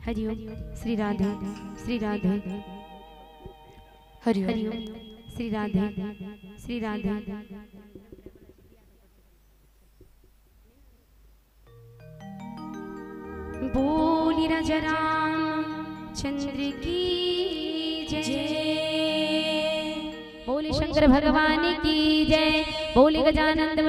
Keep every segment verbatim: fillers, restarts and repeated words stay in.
हरिओम। श्री राधे, श्री राधे। हरिओम। श्री राधे, श्री राधे। बोली राजा रामचंद्र की जय। बोली शंकर भगवान की जय। बोली गजानंद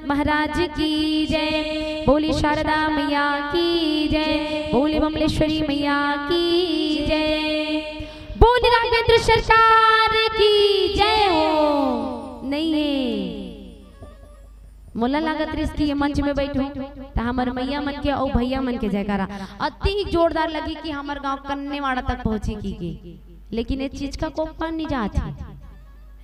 महाराज की जय। बोली शारदा मैया की जय। बोली बमलेश्वरी मैया की जय। बोली राघवेंद्र सरकार की जय हो। नहीं है, मोला लागत रहिस कि ये मंच में बैठूं त हमर मैया मन के अउ भैया मन के जयकारा अति जोरदार लगी कि हमर गांव कन्नेवाड़ा तक पहुंची की, की। लेकिन ये चीज का कोपा नहीं जात है।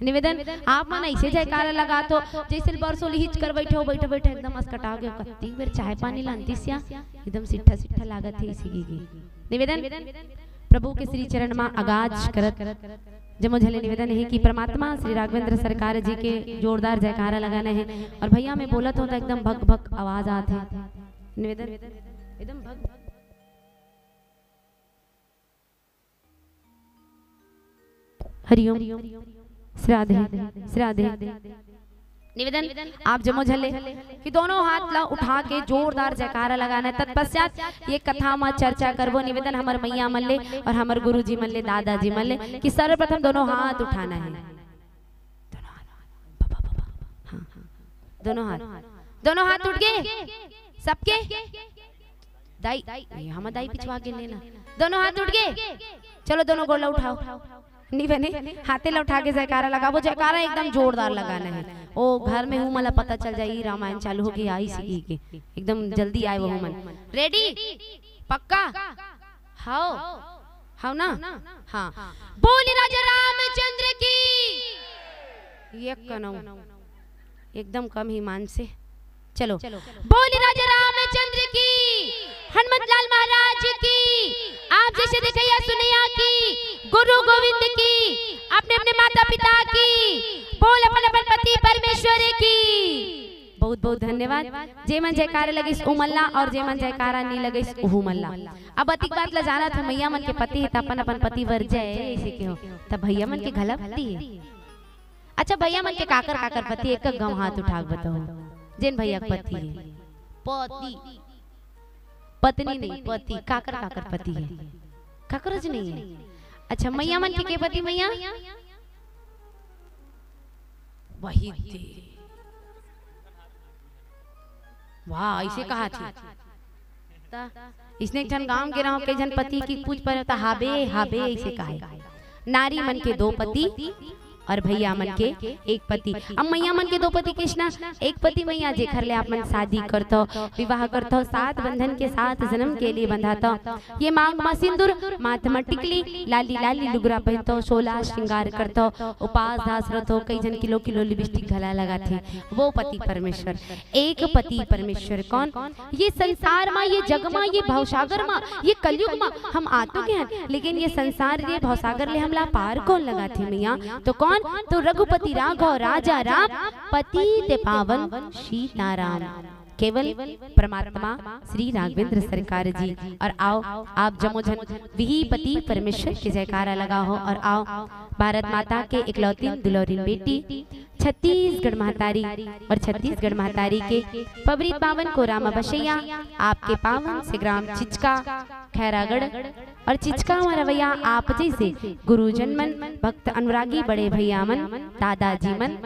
निवेदन, आप मन ऐसे जयकारा लगात हो जैसे बरसों लिहिच कर बैठे हो, बैठे बैठे एकदम असकटा गए। कत्ती बेर चाय पानी लानती सिया, एकदम सिट्ठा सिट्ठा लागत है इसी की, की। निवेदन, प्रभु के श्री चरण मा अगाज करत जम्मो झन ले निवेदन है कि परमात्मा श्री राघवेंद्र सरकार जी के जोरदार जयकारा लगाना है। और भैया मैं बोलत हूँ तो एकदम भक भक आवाज आत है। निवेदन एकदम भक भक। हरिओम। श्राद्धे, श्राद्धे। निवेदन, आप जम्मो झन ले कि दोनों हाथ ला उठा के जोरदार जयकारा लगाना है। तत्पश्चात ये कथा मा चर्चा करबो। निवेदन हमर मैया मन ले और हमर गुरुजी मन ले, दादाजी मन ले कि सर्वप्रथम दोनों हाथ उठाना है। दोनों हाथ, बाबा, बाबा। हाँ, हाँ, हाँ। दोनों हाथ, दोनों हाथ उठ गए सबके। दाई, ये हम दाई पिछवा के लेना। दोनों हाथ उठ गए, चलो दोनों गोड़ ला उठाओ। नहीं बने, हाथे ला उठा के जयकारा लगाबो। जयकारा एकदम जोरदार लगाना है। ओ घर में हूँ मला पता चल जाई रामायण चालू हो गई आई सी के, एकदम जल्दी आए वो मन। रेडी? पक्का? हाओ, हाओ ना? हाँ। बोली राजा रामचंद्र की। ये कनऊ एकदम कम ही मान से। चलो, बोली राजा रामचंद्र की, हनुमत लाल महाराज की, आप जैसे देखैया सुनैया की, गुरु गोविंद की, अपने अपने माता पिता की, बोल अपन अपन पति परमेश्वर की। बहुत बहुत धन्यवाद। जे मन जयकारा लगिस उमन ला और जे मन जयकारा नी लगिस उहू मन ला। अब अतिक बात ला जानत है, मैया मन के पति है त अपन अपन पति बर जय ऐसे कहो, त भैया मन के घला पति है। अच्छा, भैया मन के काकर काकर पति, एक गम हाथ उठा के बताओ, जेन भैया के पति है। पति, पत्नी नहीं, पति, काकर काकर पति है, काकरज नहीं है। अच्छा, मैया मन के, के पति मैया? वही दे। वाह, ऐसे कहा थी। त इसने एक ठन गांव गे रहूं, कई झन पति की पूछ परे त हाबे, हाबे ऐसे कहे। नारी मन के दो पति और भैया मन के एक पति। अब मैया मन के दो पति कृष्णा, एक पति मैया जेखर ले आप मन शादी करथो, विवाह करथो, सात बंधन के साथ जन्म के लिए बंधाथो। ये मांग मा सिंदूर, माथ मा टिकली, लाली लाली लुगरा पहनथो, सोला श्रृंगार करथो, उपास धास रथो, कई झन किलो किलो लिपस्टिक घला लगाथे, वो पति परमेश्वर। एक पति परमेश्वर कौन? ये संसार मा, ये जग मा, ये भवसागर मा, ये कलयुग मा हम आ तो गए हन, लेकिन ये संसार, ये भवसागर ले हमला पार कौन लगाथे मैया? तो कौन? तो रघुपति राघव राजा राम, पतित पावन सीताराम। केवल परमात्मा श्री राघवेंद्र सरकार जी। और आओ, आप जम्मो झन विही पति परमेश्वर के जयकारा लगाहो और आओ, भारत माता के इकलौती दुलौरिन बेटी, छत्तीसगढ़ महतारी और छत्तीसगढ़ महतारी के पबरी पावन कोरा म बसैया आपके पावन से ग्राम चिचका, खैरागढ़ और चिचका म रवैया आप जैसे गुरुजन मन, भक्त अनुरागी बड़े भैया मन, दादाजी मन,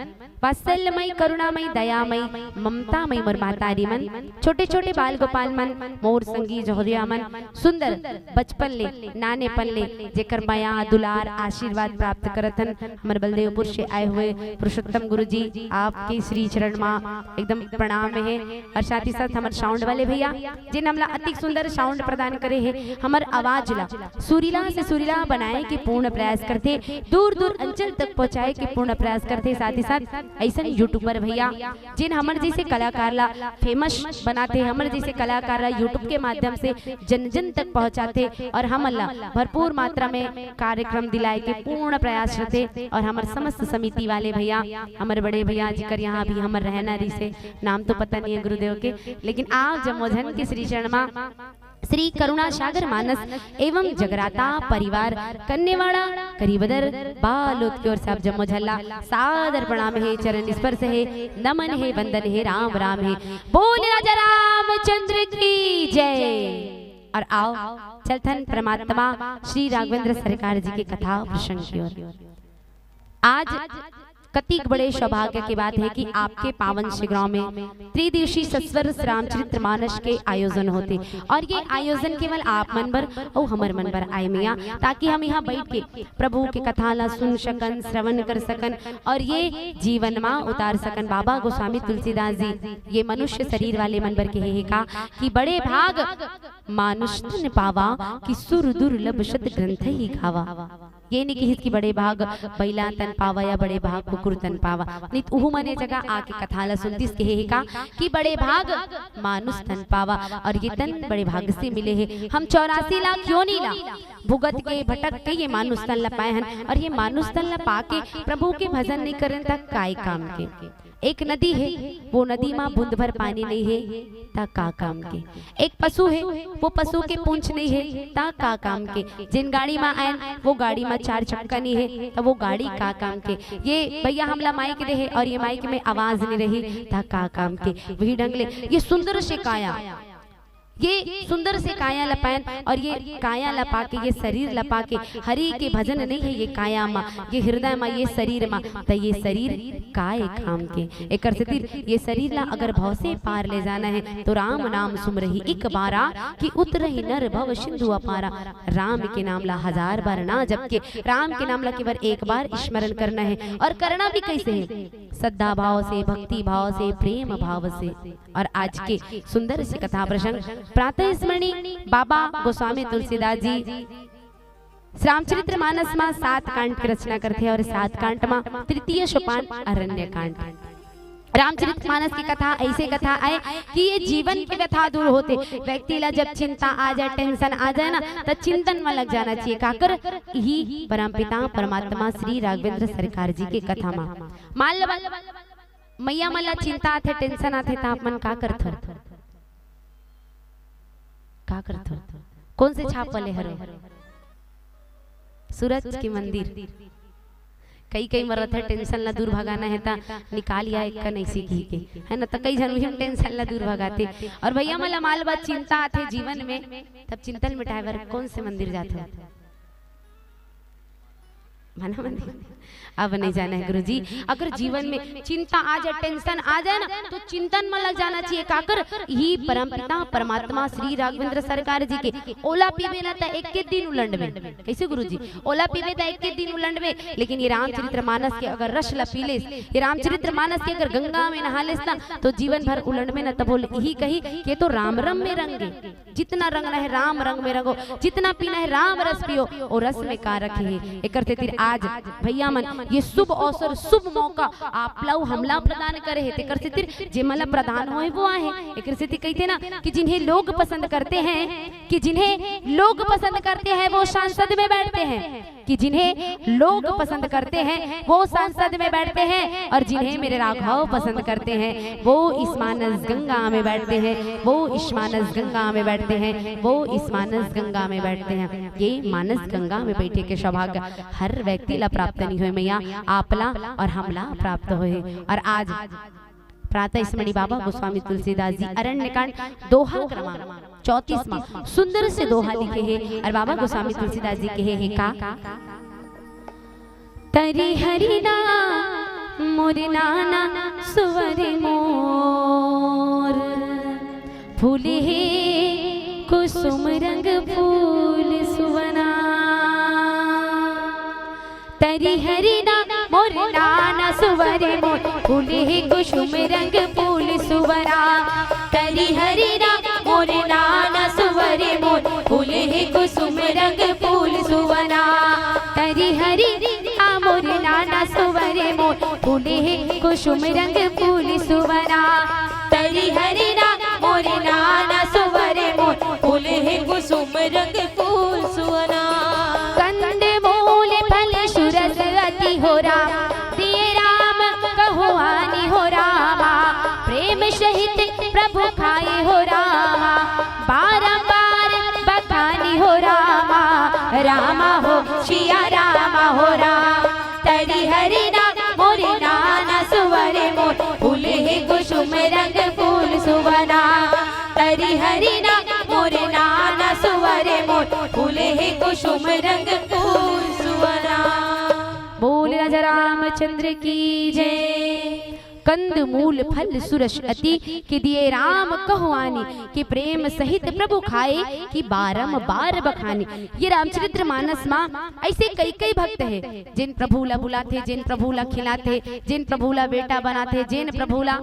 वात्सल्यमय, करुणामय, दयामय, ममतामय मोर महतारी मन, छोटे-छोटे बाल गोपाल मन, मोर संगी जौहरिया मन, सुंदर बचपन ले, नानेपन ले जेकर मया, दुलार, आशीर्वाद प्राप्त करत हन, हमर बलदेवपुर से आए हुए पुरुषोत्तम गुरु जी, आपके श्री चरण मा एकदम प्रणाम हे। और साथ ही साथ हमर sound वाले भैया, जिन हमला अति सुंदर sound प्रदान करे हे, हमर आवाज ला सुरीला से सुरीला बनाए के पूर्ण प्रयास करथे, दूर दूर अंचल तक पहुँचाए के पूर्ण प्रयास करथे। साथ ही साथ ऐसन YouTuber भैया, जिन हमर जैसे कलाकार ला famous बनाथे, हमर जैसे कलाकार ला YouTube के माध्यम से जन जन तक पहुँचाथे और हमन ला भरपूर मात्रा में कार्यक्रम दिलाए के पूर्ण प्रयास रथे। और हमर समस्त समिति वाले भैया, हमर बड़े भैया, जिकर यहाँ अभी हमर रहना रिसे, नाम तो पता नहीं है गुरुदेव के, लेकिन आप जम्मो झन के श्री चरण मा श्री करुणा सागर मानस एवं जगराता परिवार कन्नेवाड़ा करीबदर बालोद के ओर से आप जम्मो झन ला सादर प्रणाम हे, चरण स्पर्श हे, नमन हे, वंदन हे, राम राम हे। बोल राजा रामचंद्र की जय। और आओ चलथन परमात्मा श्री राघवेंद्र सरकार जी के कथा प्रसंग की ओर। आज कतिक बड़े सौभाग्य के बात हे कि आपके पावन सिगरौं में त्रिदिवसीय सस्वर रामचरित्र मानस के आयोजन होथे और ये आयोजन केवल आप मन बर अउ हमर मन बर आय मैया, ताकि हम यहाँ बैठ के प्रभु के कथा ला सुन सकन, श्रवण कर सकन और ये जीवन मा उतार सकन। बाबा गोस्वामी तुलसीदास जी ये मनुष्य शरीर वाले मन बर कहे हे का कि बड़े भाग मानुष तन पावा कि सुर दुर्लभ सत ग्रंथ ही गावा। ये नइ किहिस कि बड़े भाग बइला तन पावा या बड़े भाग कुकुर तन पावा। नइ त उहू मन ए जगह आके कथा ला सुनतिस, कहे हे का कि बड़े भाग मानुष तन पावा और ये तन बड़े भाग से मिले हे। हम चौरासी लाख योनि ला भुगत के भटक के ये मानुष तन ला पाए हन और ये मानुष तन ला पाके प्रभु के भजन नइ करन त काय काम के। एक नदी हे, वो नदी मा बूंद भर पानी नइ हे, त का काम के। एक पशु हे, वो पशु के पूंछ नइ हे, त का काम के। जेन गाड़ी मा आयन, वो गाड़ी मा चार चक्का नइ हे, त वो गाड़ी का काम के। ये भैया हमला माइक दे हे और ये माइक में आवाज नइ रही, त का काम के। वही ढंग ले ये सुंदर से काया, ये सुंदर से काया ला पायन और ये काया ला पाके, ये शरीर ला पाके, हरि के भजन नइ हे ये काया मा, ये हृदय मा, ये शरीर मा, त ये शरीर काय काम के। एकर सेतिर ये शरीर ला अगर भव से पार ले जाना हे, तो राम नाम सुमरहि इक बारा, कि उतरहि नर भव सिंधु अपारा। राम के नाम ला हजार बार ना जप के, राम के नाम ला केवल एक बार स्मरण करना हे। और करना भी कैसे हे? श्रद्धा भाव से, भक्ति भाव से, प्रेम भाव से। और आज के सुंदर से कथा प्रसंग प्रातः स्मरणी बाबा गोस्वामी तुलसीदास जी रामचरित्र मानस मा सात कांड के रचना करथे और सात कांड मा तृतीय सोपान अरण्य कांड। रामचरित मानस के कथा ऐसे कथा आय कि ये जीवन के व्यथा दूर होथे। व्यक्ति ला जब चिंता आ जाए, टेंशन आ जाए ना, त चिंतन में लग जाना चाहिए। काकर? इही परमपिता परमात्मा श्री राघवेंद्र सरकार जी के कथा मा। मान लो बा-, मैया मन ला चिंता आथे, टेंशन आथे, त आप मन का करथो? का करथो? कौन से छाप वाले हरो? सूरज के मंदिर। कई कई मरत हे, टेंशन ला दूर भगाना हे त निकाल या एक कन ऐसी कही के, है ना? त कई झन उही टेंशन ला दूर भगाथे। और भैया मन ला माल बात चिंता आथे जीवन में, तब चिंतन मिटाए बर कौन से मंदिर जाथे? मना मंदिर। अब नहीं जाना है गुरुजी। अगर जीवन में चिंता आ जाए, टेंशन आ जाए ना, तो चिंतन में लग जाना चाहिए। काकर? इही परमपिता परमात्मा श्री राघवेंद्र सरकार जी के। ओला पीबे ना त एक के दिन उलंडबे। कैसे गुरुजी? ओला पीबे त एक के दिन उलंडबे, लेकिन ये रामचरित्र मानस के अगर रस ला पी लेस, ये रामचरित्र मानस के अगर गंगा में नहा लेस ना, तो जीवन भर उलंडबे ना। तब बोल इही कही कि ये तो राम रम में रंगे। जितना रंगना है राम रंग में रंगो, जितना पीना है राम रस पियो। ओ रस में का रखे हे? एकर सेतिर आज भैया मन ये शुभ अवसर, शुभ मौका आप ला अउ हमला प्रदान करे हे। तेकर सेतिर जे मन ला प्रदान होए वो आहे। एकर सेतिर कहिथे ना कि जिन्हें लोग पसंद करते हैं, कि जिन्हें लोग पसंद करते हैं वो सांसद में बैठते हैं, कि जिन्हें लोग पसंद करते हैं वो सांसद में बैठते हैं, और जिन्हें मेरे राघव पसंद करते हैं वो इस मानस गंगा में बैठते हैं, वो इस मानस गंगा में बैठते हैं, वो इस मानस गंगा में बैठते हैं। ये मानस गंगा में बैठे के सौभाग्य हर व्यक्ति ला प्राप्त नहीं होए मैया, आप ला और हम ला प्राप्त होए। और आज प्रातः स्मरणी बाबा गोस्वामी तुलसीदास जी अरण्य कांड दोहा क्रमांक चौंतीस मा सुंदर से दोहा लिखे हे। और बाबा गोस्वामी तुलसीदास जी कहे हे का? तरि हरि ना मोर नाना सुवर मोर, फूले हे कुसुम रंग फूल सुवना। तरि हरि ना मोर नाना सुवर मोर, फूले हे कुसुम रंग फूल सुवना। तरि हरि ना मोर नाना सुवर मोर, फूले हे कुसुम रंग फूल सुवना। तरि हरि ना मोर नाना सुवर मोर, फूले हे कुसुम रंग फूल सुवना। तरि हरि ना मोर नाना सुवर मोर, फूले हे कुसुम रंग फूल सुवना। कंद मूल फल सुरस अति हो राम, दिए राम कहो आनि हो रामा। प्रेम सहित प्रभु खाए हो रामा, बारंबार राम हो, सिया राम हो राम। तरी हरि ना मोर नाना सुवरे मोर, फूल हे कुसुम रंग फूल सुवना। तरी हरि ना मोर नाना सुवरे मोर, फूल हे कुसुम रंग फूल सुवना। बोल राजा रामचंद्र की जय। कंद मूल फल सुरस अति, कि दिए राम कहु आनी, कि प्रेम सहित प्रभु खाए, कि बारंबार बखानी। ये रामचरित्र मानस मा ऐसे कई कई भक्त हे, जेन प्रभु ला बुलाथे, जेन प्रभु ला खिलाथे, जेन प्रभु ला बेटा बनाथे, जेन प्रभु ला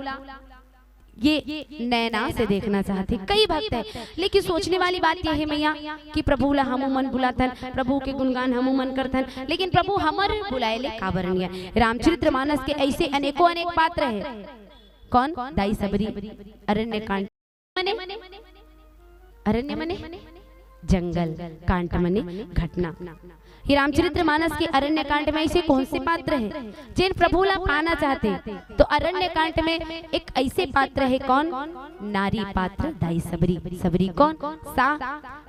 ये नैना से देखना चाहथे। कई भक्त हे, लेकिन सोचने वाली बात ये हे मैया कि प्रभु ला हमू मन बुलाथन, प्रभु के गुणगान हमू मन करथन, लेकिन प्रभु हमर बुलाए ले काबर नइ आए? रामचरित्र मानस के ऐसे अनेकों अनेक पात्र हे। कौन? दाई सबरी, अरण्य कांड मने, अरण्य मने जंगल, कांड मने घटना। ये रामचरित्र मानस के अरण्य कांड में ऐसे कौन से पात्र हे, जेन प्रभु ला पाना चाहथे? तो अरण्य कांड में एक ऐसे पात्र हे, कौन? नारी पात्र दाई सबरी। सबरी कौन? सा,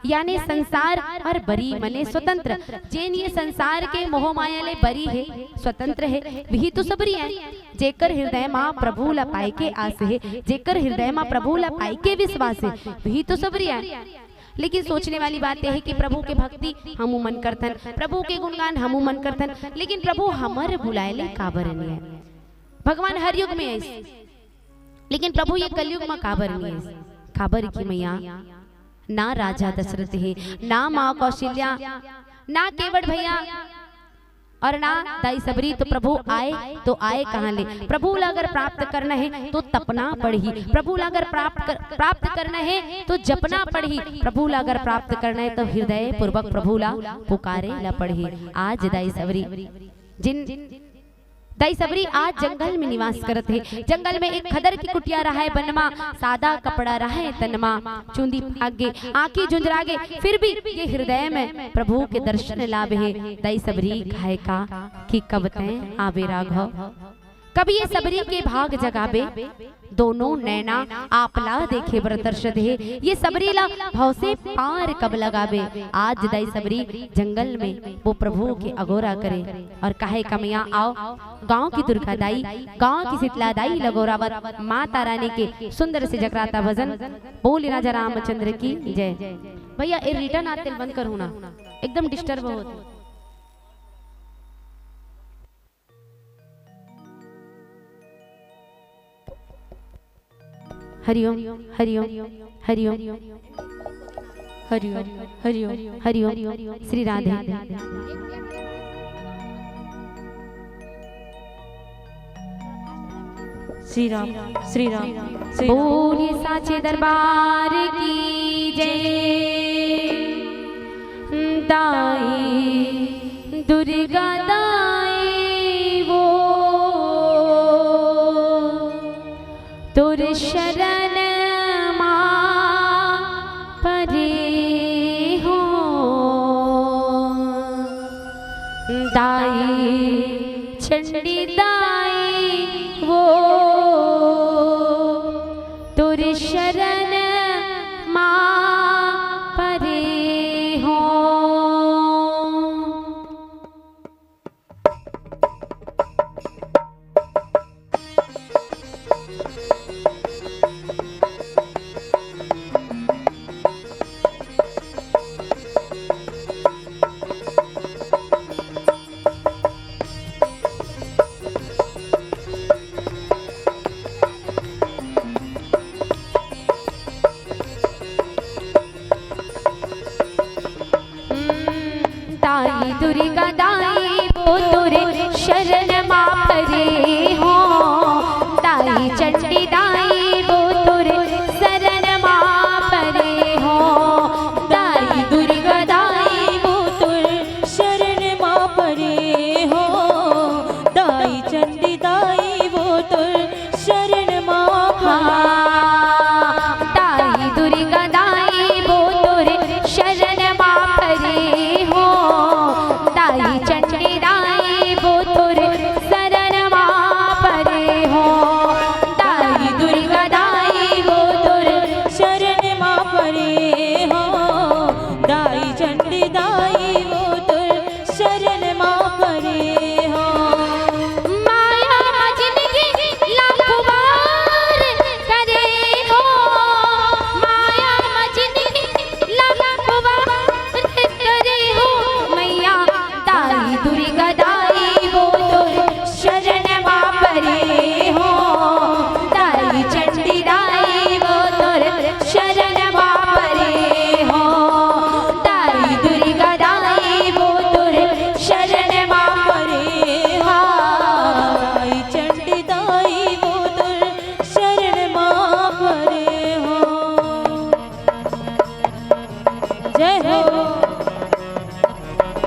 यानी संसार अउ बरी मने स्वतंत्र। जेन ये संसार के मोह माया ले बरी हे, स्वतंत्र हे, वही तो सबरी आय। जेकर हृदय मा प्रभु ला पाए के आस हे, जेकर हृदय मा प्रभु ला पाए के विश्वास हे, वही तो सबरी आय। लेकिन सोचने वाली बात ये हे कि प्रभु के भक्ति हमू मन करथन, प्रभु के गुणगान हमू मन करथन, लेकिन प्रभु हमर बुलाए ले काबर नइ आए? भगवान हर युग में आइस, लेकिन प्रभु ये कलयुग मा काबर नइ आइस? काबर कि मैया, ना राजा दशरथ हे, ना माँ कौशल्या, ना केवट भैया, अउ ना दाई सबरी, तो प्रभु आए तो आए कहाँ ले? प्रभु ला अगर प्राप्त करना हे तो तपना पड़ही, प्रभु ला अगर प्राप्त कर, प्राप्त करना हे तो जपना पड़ही, प्रभु ला अगर प्राप्त करना हे तो हृदय पूर्वक प्रभु ला पुकारे ला पड़ही। आज दाई सबरी, जिन दाई सबरी आज जंगल में निवास करत हे। जंगल में एक खदर के कुटिया रहय, बन मा सादा कपड़ा रहय, तन मा चुंदी फाग गे, आँखी झुंझरा गे, फिर भी ये हृदय में प्रभु के दर्शन लाभ हे। दाई सबरी कहे का कि कब तैं आबे राघव, कब ये सबरी के भाग जगाबे। दोनों नैना आप ला देखे बर तरसत हे। ये सबरी ला भव से पार कब लगाबे। आज दाई सबरी जंगल में वो प्रभु के अगोरा करे अउ कहे, कमैया आओ, गांव की दुर्गा दाई, गांव की शीतला दाई ल अगोरावत माता रानी के सुंदर से जगराता भजन। बोल राजा रामचंद्र की जय। भैया, ए रिटर्न आते ल बंद करहू ना, एकदम डिस्टर्ब होत। हरिओम, हरिओम, हरिओम, हरिओम, हरिओम, श्री राधे। श्री राम, श्री राम, श्री राम। बोलिए साचे दरबार की जय। दाई दुर्गा दाई वो तोर शरण मा परे हो। दाई चंडी दाई वो तोर शरण मा परे हो। दाई दुर्गा दाई वो तोर शरण मा परे हो। दाई चंडी दाई वो तोर शरण मा परे हो। दाई दुर्गा दाई वो तोर शरण मा परे हो। दाई चंडी दाई वो तोर शरण मा परे। हाँ, दाई दुर्गा दाई वो तोर शरण मा परे हो। दाई चंडी दाई वो तोर शरण मा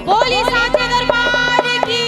बोले साचे दरबार की।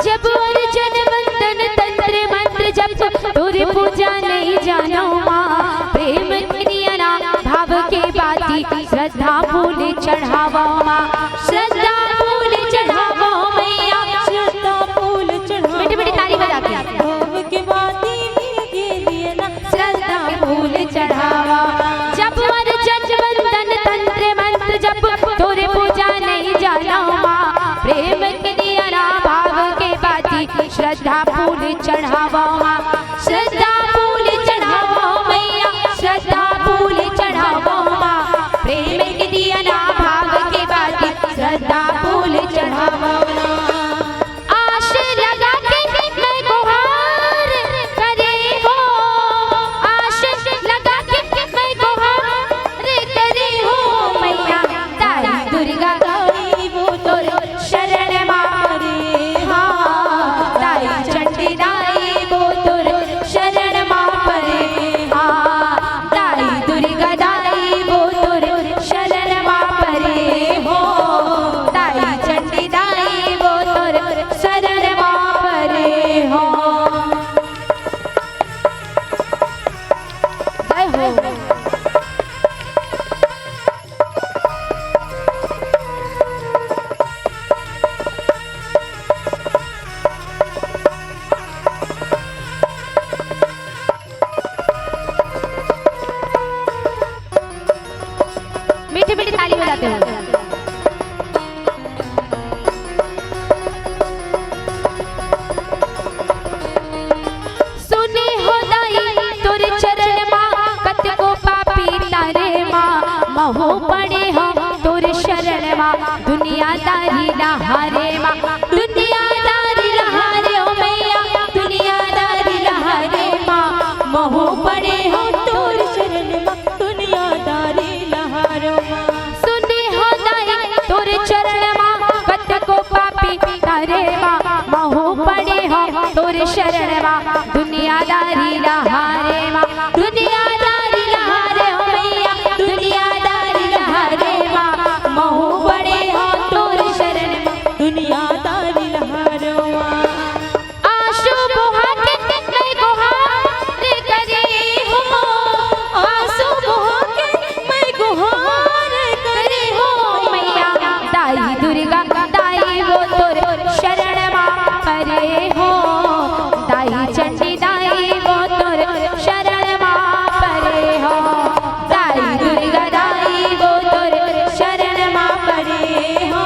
जब अर्चन वंदन तंत्र मंत्र जप, तोर पूजा नहीं जानो माँ। प्रेम के दिया ना भाव के बाती, श्रद्धा फूल चढ़ावो माँ। श्रद्धा फूल चढ़ावो मैया। श्रद्धा फूल चढ़ावो। मीठी मीठी ताली बजा के। भाव के बाती के लिए ना श्रद्धा फूल चढ़ावा। जप अर्चन वंदन तंत्र मंत्र जप, तोर पूजा नहीं जानो माँ। प्रेम के दिया ना भाव के बाती, श्रद्धा फूल चढ़ावो माँ। श्रद्धा फूल चढ़ावो मैया, श्रद्धा फूल चढ़ावो माँ। प्रेम के दिया ना भाव के बाती, श्रद्धा फूल चढ़ावो माँ। आस लगा के मैं गुहार करे हो, आस लगा के मैं गुहार करे हो मैया। दाई दुर्गा दाई वो तोर शरण मा परे, हाँ। दाई चंडी दाई वो तोर शरण मा परे, हाँ। दाई दुर्गा दाई वो तोर शरण मा परे हो। दाई चंडी दाई वो तोर शरण मा परे हो। जय हो। मीठी मीठी ताली बजाते हुए। सुने हो दाई तोर चरण मा, कतको पापी तारे मा। महू पड़े हो तोर शरण मा, दुनियादारी लहारे मा। दुनियादारी लहारे हो मैया, दुनियादारी लहारे मा। महू पड़े हो तोर शरण मा, दुनियादारी लहारे मा। सुने हो दाई तोर चरण मा, कतको पापी तारे मा। महू पड़े हो तोर शरण मा, दुनियादारी लहारे मा। दुनियादारी लहारे हो मैया, दुनियादारी लहारे मा। महू पड़े हो तोर शरण मा, दुनियादारी लहारे मा। आंसू बहा के मैं गुहार करे हो, आंसू बहा के मैं गुहार करे हो मैया। दाई दुर्गा दाई वो तोर शरण मा परे हो। दाई चंडी दाई वो तोर शरण मा परे हो। दाई दुर्गा दाई वो तोर शरण मा परे हो।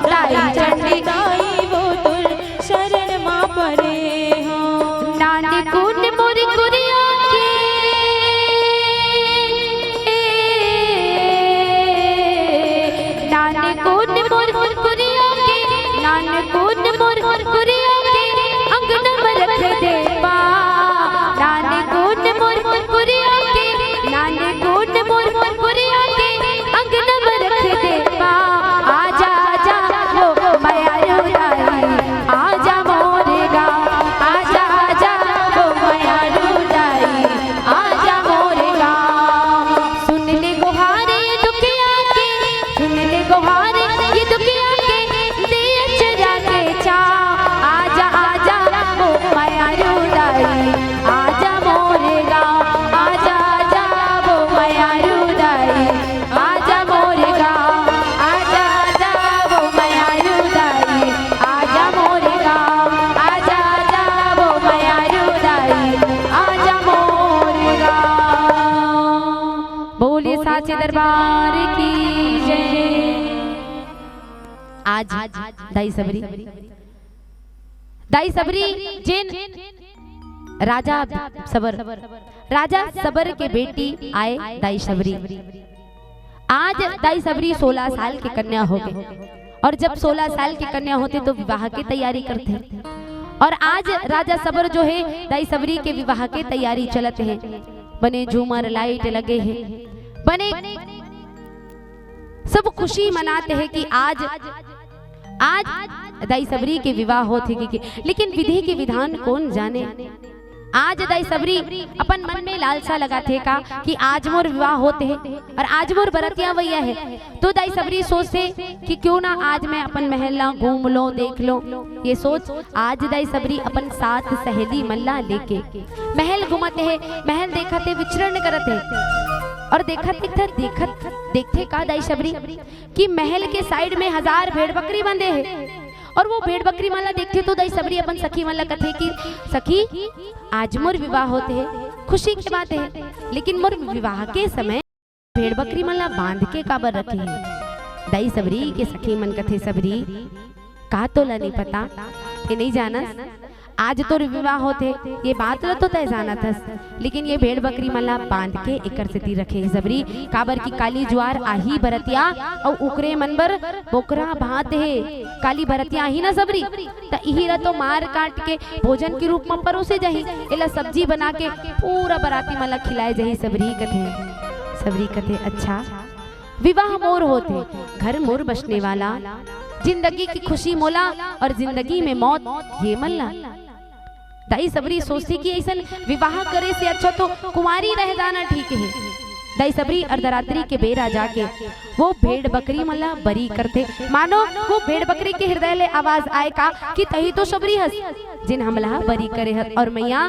दाई चंडी दाई वो तोर शरण मा परे हो। नानकुन मोर कुरिया के, नानकुन मोर कुरिया के, नानकुन मोर कुरिया के, अंगना में रख दे पा। नानकुन मोर कुरिया के, नानकुन मोर कुरिया के, अंगना में रख दे पा। आजा, आजा, वो मयारू दाई, आजा मोरे गाँव, आजा, आजा, वो मयारू दाई, आजा मोरे गाँव। सुन ले गुहारे दुखिया के, सुन ले गुहारे ये दुखिया के, दे अचरा के छाँव। आजा, आजा, वो मयारू दाई, आजा मोरे गाँव, आजा, आजा, वो मयारू दाई, आजा मोरे गाँव, आजा, आजा, वो मयारू दाई, आजा मोरे गाँव, आजा, आजा, वो मयारू दाई, आजा मोरे गाँव। बोलिए साचे दरबार की जय। आज दाई सबरी, दाई सबरी जेन राजा सबर, राजा सबर के बेटी आय दाई सबरी। आज दाई सबरी सोलह साल के कन्या हो गए, और जब सोलह साल के कन्या होते तो विवाह की तैयारी करते। और आज राजा सबर जो हे, दाई सबरी के विवाह के तैयारी चलत हे। बने झूमर लाइट लगे हे, बने सब खुशी मनात हे कि आज, आज दाई सबरी के विवाह होत हे कि, कि, लेकिन विधि के विधान कोन जाने। आज दाई सबरी अपन मन में लालसा लगात हे का कि आज मोर विवाह होत हे और आज मोर बरतिया अवइया हे। तो दाई सबरी सोचथे कि क्यों ना आज मैं अपन महल ला घूम लो, देख लो। ये सोच आज दाई सबरी अपन सात सहेली मन ला लेके महल घूमत हे, महल देखत हे, विचरण करत हे। और देखत देखत देखत देखथे का दाई सबरी कि महल के साइड में हजार भेड़ बकरी बंधे हे। और वो भेड़ बकरी मन ला देखथे तो दाई सबरी अपन सखी मन ला कथे कि सखी, आज मोर विवाह होत हे, खुशी के बात हे, लेकिन मोर विवाह के समय भेड़ बकरी मन ला बांध के काबर रखे हे? दाई सबरी के सखी मन कथे, सबरी, का तोला नहीं पता? ते नहीं जानस? आज तोर विवाह होत हे, ये बात ला तो तय जानत हस, लेकिन ये भेड़ बकरी मन ला बांध के एकर सेती रखे हे सबरी, काबर कि काली जुआर आही बरतिया, अउ ओकरे मन बर बोकरा भात हे। काली बरतिया आही ना सबरी, त इही ला तो मार काट के भोजन के रूप म परोसे जाही, एला सब्जी बना के पूरा बराती मन ला खिलाए जाही। सबरी कथे, सबरी कथे, अच्छा, विवाह मोर होत हे, घर मोर बसने वाला, जिंदगी की खुशी मोला और जिंदगी में मौत ये मन ला। दाई सबरी सोचथे कि अइसन विवाह करे से अच्छा तो कुंवारी रह जाना ठीक हे। दाई सबरी अर्धरात्रि के बेरा जाके वो भेड़ बकरी मन ला बरी करथे, मानो वो भेड़ बकरी के हृदय ले आवाज आए का कि तही तो सबरी हस, जिन हमला बरी करे हस, और मैया,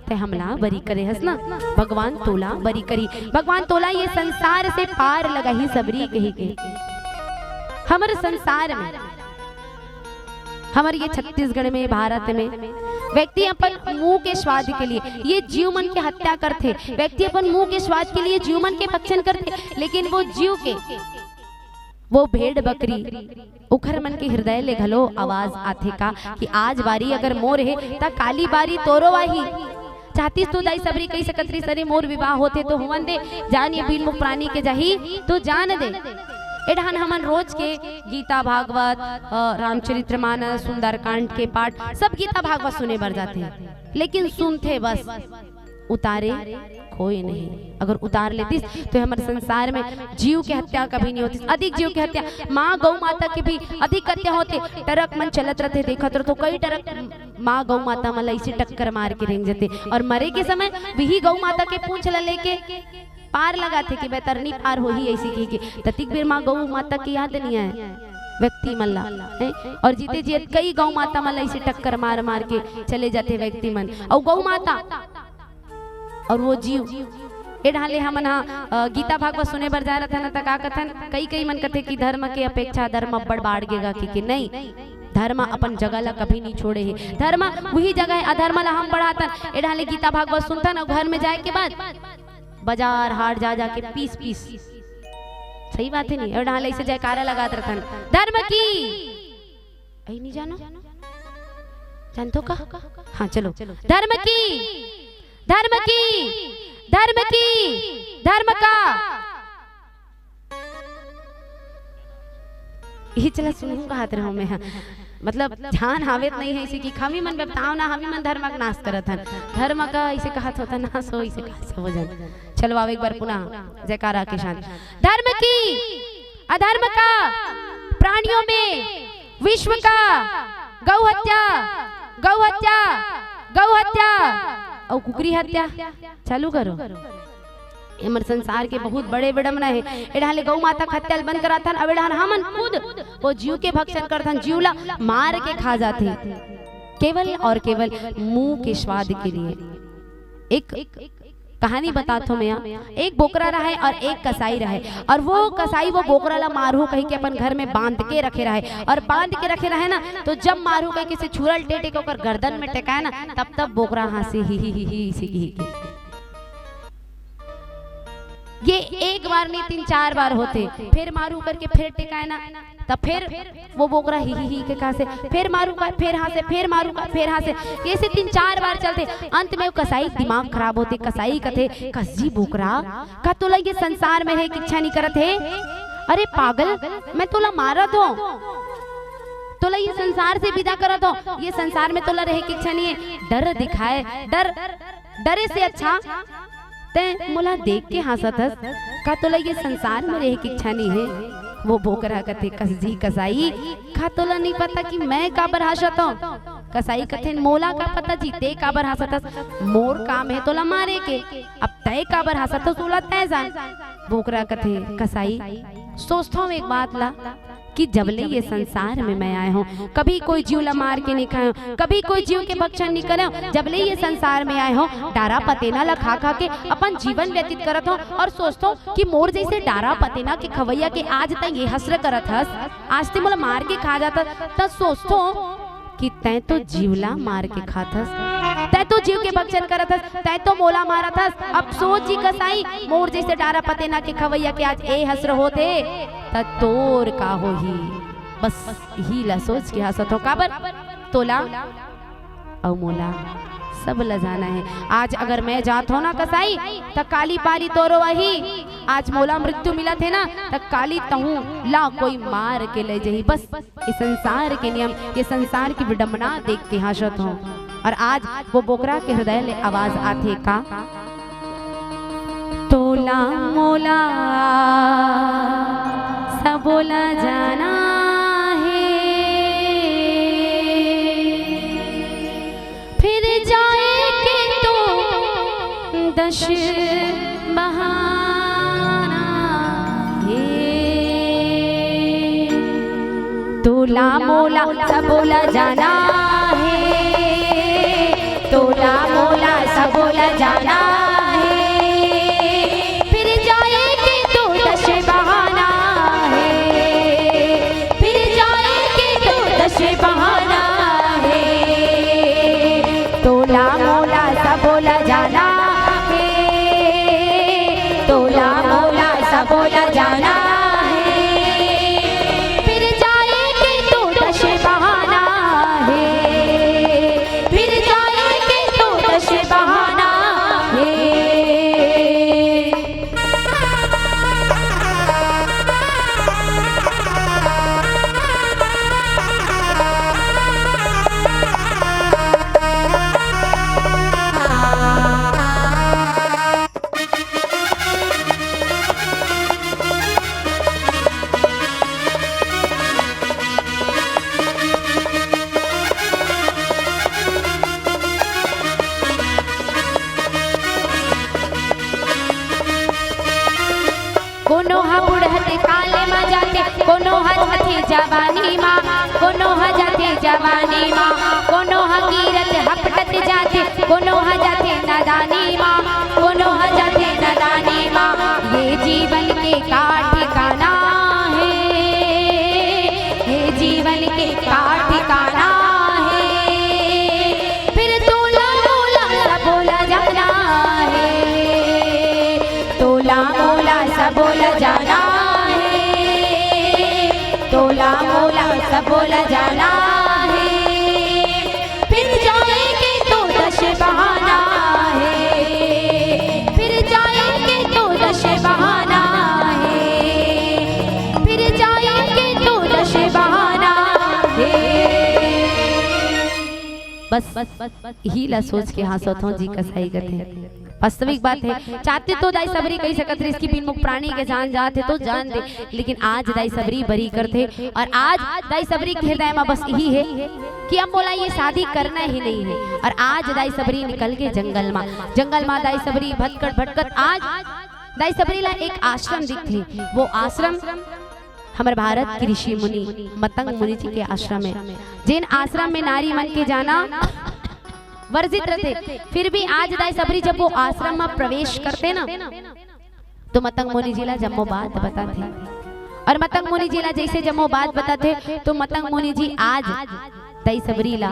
ते हमला बरी करे हस ना, भगवान तोला बरी करी, भगवान तोला ये संसार से पार लगाही सबरी कही के। हमर संसार में, हमर ये छत्तीसगढ़ में, भारत में व्यक्ति अपन मुंह के स्वाद के लिए ये जीव मन के हत्या करथे, व्यक्ति अपन मुंह के स्वाद के लिए जीव मन के भक्षण करथे, लेकिन वो जीव के, वो भेड़ बकरी, उखर मन के हृदय ले घलो आवाज आथे का कि आज बारी अगर मोर हे, त काली बारी तोरो आही। चाहतिस तो दाई सबरी कहि सकत रहिस, "अरे, मोर विवाह होथे तो होवन दे, जान ये बीन मुख प्राणी के जाही, तो जान दे।" ए डहान हमन रोज के गीता भागवत, अ, रामचरित्र मानस, सुंदरकांड के पाठ, सब गीता भागवत सुने बर जाथे, लेकिन सुनथे बस, उतारे कोई नहीं। अगर उतार लेतिस, तो हमर संसार में जीव के हत्या कभी नहीं होतिस। अधिक जीव के हत्या, माँ गौ माता के भी अधिक हत्या होथे। ट्रक मन चलत रथे, देखत रहो तो कई ट्रक माँ गौ माता मन ला इसे टक्कर मार के रेंग जथे, और मरे के समय वही गौ माता के पूंछ ला लेके पार लगाथे कि बैतरनी पार होही, ऐसे कहि के। ततिक बेर माँ गौ माता के याद नहीं आए व्यक्ति मन ला, हैं? और जीते जियत कई गौ माता मन ला इसे टक्कर मार मार के चले जाथे व्यक्ति मन। और गौ माता और वो जीव। ए डहान ले हमन हा, अ, गीता भागवत सुने बर जाए रथन, त का कथन? कई कई मन कथे कि धर्म के अपेक्षा अधर्म अब्बड़ बाढ़ गेगा, कि, कि नहीं, धर्म अपन जगह ला कभी नहीं छोड़े हे। धर्म वही जगह हे, अधर्म ला हम बढ़ाथन। ए डहान ले गीता भागवत सुनथन और घर में जाए के बाद बाजार हाट जा जाके पीस पीस, सही बात हे नहीं? ए डहान ले ऐसे जयकारा लगात रथन, "धर्म की।" ऐ नहीं जानो, जानथो का? हाँ, चलो। "धर्म की, धर्म की, धर्म की, धर्म का।" यही चला सुनहूँ कहत रहो मैं, हाँ। मतलब, ध्यान हावेत नहीं हे, इसे कि हमी मन बताओ ना, हमी मन धर्म का नाश करत हन। धर्म का इसे कहत होता नाश हो, इसे कहा से हो जाए। चलो, आओ एक बार पुनः जयकारा के साथ। "धर्म की, अधर्म का, प्राणियों में, विश्व का, गौ हत्या, गौ हत्या, गौ हत्या और कुकरी हत्या।" चालू करो। एमन संसार के बहुत बड़े विडम्बना हे। ए डहान ले गौ माता के हत्या ल बंद कराथन, अब ए डहान हमन खुद वो जीव के भक्षण करथन, जीव ला मार के खा जाथे, केवल और केवल मुंह के स्वाद के लिए। एक कहानी बताथों मैं, एक बोकरा रहे और एक कसाई रहे, और वो कसाई वो बोकरा ला मारहू कहि के अपन घर में बांध के रखे रहे, और बांध के रखे रहे ना, तो जब मारहू कहि के से छुरा ल टेटे के ओकर गर्दन में टेकाए ना, तब तब बोकरा हाँसे, "ही, ही, ही, ही," इसे कहि के। ये एक बार नहीं, तीन चार बार होथे। फिर मारहू करके फिर टेकाए ना, तब फिर वो बोकरा ही ही ही के कहासे, फिर मारहू का, फिर हाँसे, फिर मारहू का, फिर हाँसे। ऐसे तीन चार बार चलथे। अंत में वो कसाई दिमाग खराब होथे, कसाई कथे, "कस जी बोकरा, का तोला ये संसार में रहे के इच्छा नहीं करत हे? अरे पागल, मैं तोला मारत हों, तोला ये संसार से विदा करत हो, ये संसार में तोला रहे के इच्छा नहीं है। डर दिखाए, डर, डरे से अच्छा तैं मोला देख के हाँसत हस। का तोला ये संसार में रहे के इच्छा नहीं है? वो बोकरा कथे, कस जी कसाई, का तोला नहीं पता कि मैं काबर हाँसत हूँ? कसाई कथे, मोला का पता जी, तैं काबर हाँसत हस? मोर काम है तोला मारे के। अब तैं काबर हाँसत हस, ओला तैं जान। बोकरा कथे, कसाई, सोचत हूँ एक बात ला, कि जब ले ये संसार में मैं आए हूँ, कभी कोई जीव ला मार के नहीं खाए हूँ, कभी कोई जीव के भक्षण नहीं करे हूँ। जब ले ये संसार में आए हूँ, डारा पतेना ला खा खा के अपन जीवन व्यतीत करत हूँ और सोचत हूँ कि मोर जैसे डारा पतेना के खवैया के आज तैं ये हश्र करत हस, आज तैं मोला मार के खा जात हस, त सोचत हूँ कि तैं तो जीव ला मार के खात हस, तैं तो जीव के भक्षण करत हस, तैं तो मोला मारत हस। अब सोच जी कसाई, मोर जैसे डारा पतेना के खवैया के आज ए हश्र होत हे, त तोर का होही? बस इही ला सोच के हाँसत हूँ। काबर? तोला अउ मोला सब ला जाना है। आज अगर मैं जात हूँ ना कसाई, त काली पाली तोरो आही। आज मोला मृत्यु मिलत हे ना, त काली तहूँ ला कोई मार के ले जाही। बस ये संसार के नियम, ये संसार की विडंबना देख के हाँसत हूँ। और आज वो बोकरा के हृदय ले आवाज आथे का, तोला मोला सबोला जाना है, फिर जाए के तो दस बहाना है। तोला मोला सबोला जाना है, तोला मोला सबोला जाना है, फिर जाए के तो दस बहाना है, फिर जाए के तो दस बहाना है। तोला मोला सबोला जाना है, तोला मोला सबोला जाना है, फिर जाए के तो दस बहाना है, फिर जाए के तो दस बहाना है। कोनो ह बुढ़त काल म जाथे, कोनो ह जाथे जवानी म, कोनो ह जाथे जवानी म, कोनो ह गिरत हपटत जाथे, कोनो ह जाथे नादानी म, कोनो ह जाथे नादानी म। ये जीवन के का ठिकाना है, ये जीवन के का ठिकाना है। फिर तोला मोला सबोला जाना है, तोला मोला सबोला जाना है, तोला मोला सबोला जाना है। फिर जाए के तो दस बहाना है, फिर जाए के तो दस बहाना है, फिर जाए के तो दस बहाना है। बस, बस, बस, बस, इही ला सोच के हाँसत हूँ जी कसाई कथे। वास्तविक बात है, चाहते तो दाई सबरी कहि सकत रहिस कि बिन मुख प्राणी के जान जात हे तो जान दे, लेकिन आज दाई सबरी बरी करथे और आज दाई सबरी के हृदय म बस इही है कि अब मोला ये शादी करना ही नहीं है। और आज दाई सबरी निकल के जंगल मा, जंगल मा दाई सबरी भटकत भटकत आज दाई सबरी ला एक आश्रम दिखथे। वो आश्रम हमर भारत के ऋषि मुनि मतंग मुनि जी के आश्रम है, जेन आश्रम में नारी मन के जाना वर्जित रथे, फिर भी आज दाई सबरी जब वो आश्रम में प्रवेश करथे ना, तो मतंग मुनि जी ला जम्मो बात बताथे। और मतंग मुनि जी ला जैसे जम्मो बात बताथे, तो मतंग मुनि जी आज दाई सबरी ला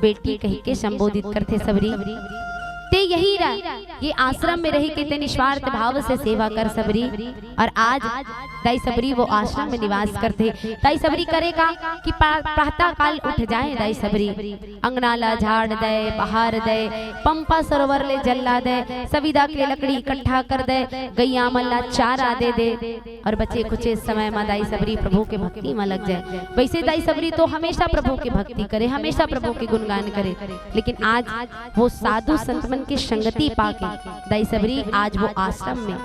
बेटी कहि के संबोधित करथे। सबरी, ते यही रह, ये आश्रम में रही के ते निस्वार्थ भाव से सेवा कर सबरी। और आज दाई सबरी वो आश्रम में निवास करथे। दाई सबरी करे का कि प्रा-, प्रातः काल उठ जाए दाई सबरी, अंगना ला झाड़ दे, बहार दे, पंपा सरोवर ले जल ला दे, सविदा के लकड़ी इकट्ठा कर दे, गैया मन ला चारा दे दे, और बचे खुचे समय मा दाई सबरी प्रभु के भक्ति मा लग जाए। वैसे दाई सबरी तो हमेशा प्रभु के भक्ति करे, हमेशा प्रभु के गुणगान करे, लेकिन आज वो साधु संत मन के संगति पाके दाई सबरी आज वो आश्रम में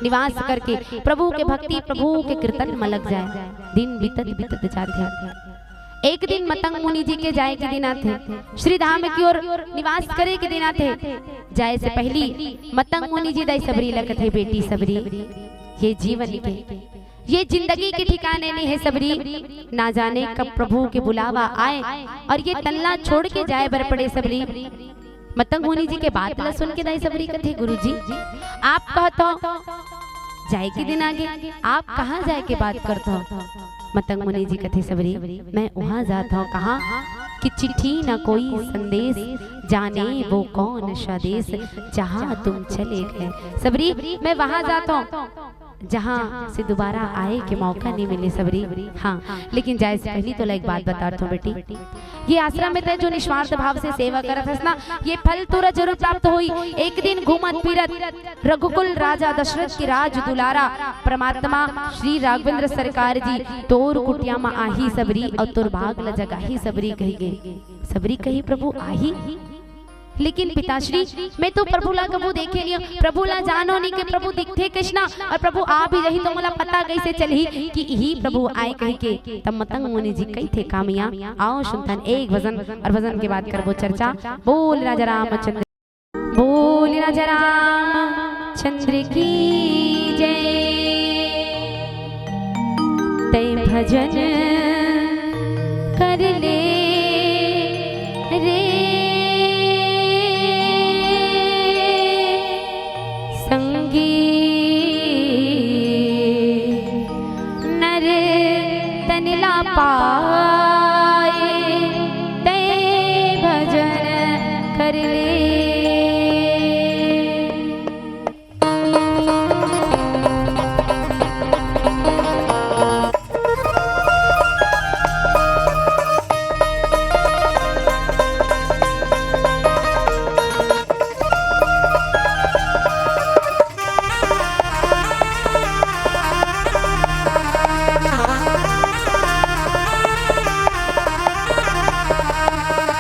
निवास करके प्रभु के भक्ति, प्रभु के कीर्तन मा लग जाए। दिन बीतत बीतत जाथे। एक दिन मतंग मुनि जी के जाए के दिन आथे, श्री धाम की ओर निवास करे के दिन आथे। जाए से पहली मतंग मुनि जी दाई सबरी ला कथे, बेटी सबरी, ये जीवन के, ये जिंदगी के ठिकाने नहीं है सबरी, ना जाने कब प्रभु के बुलावा आए और ये तन ला छोड़ के जाए बर पड़े सबरी। मतंग मुनि जी के बात ला सुन के दाई सबरी कथे, गुरुजी, आप कहत हो जाए के दिन आगे, आप कहाँ जाए के बात करत हो? मतंग मुनि जी कथे, सबरी, मैं वहाँ जात हूँ, कहाँ कि चिट्ठी न कोई संदेश, जाने वो कौन सा देश, जहाँ तुम चले गए। सबरी, मैं वहाँ जात हूँ जहाँ से दोबारा आए के मौका नहीं मिले सबरी। हाँ, लेकिन जाए से पहली तोला एक बात बतात हूँ बेटी, ये आश्रम में तैं जो निस्वार्थ भाव से सेवा करत हस ना, ये फल तोरा जरूर प्राप्त होई। एक दिन घूमत फिरत रघुकुल राजा दशरथ के राज दुलारा परमात्मा श्री राघवेंद्र सरकार जी तोर कुटिया मा आही सबरी, और तोर भाग ला जगाही सबरी कही गे। सबरी कही, प्रभु आही, लेकिन पिताश्री, मैं तो प्रभु ला कभू देखे नहीं हूँ, प्रभु ला जानो नहीं कि प्रभु दिखथे कइसना, और प्रभु आ भी जाही तो मोला पता कैसे चलही कि इही प्रभु आए कही के। तब मतंग मुनि जी कही थे, कामिया, आओ सुनथन एक भजन, और भजन के बाद करबो चर्चा। बोल राजा रामचंद्र, बोल राजा रामचंद्र की जय। तै भजन कर ले रे संगी, नर तन ला पाए, तै भजन कर ले।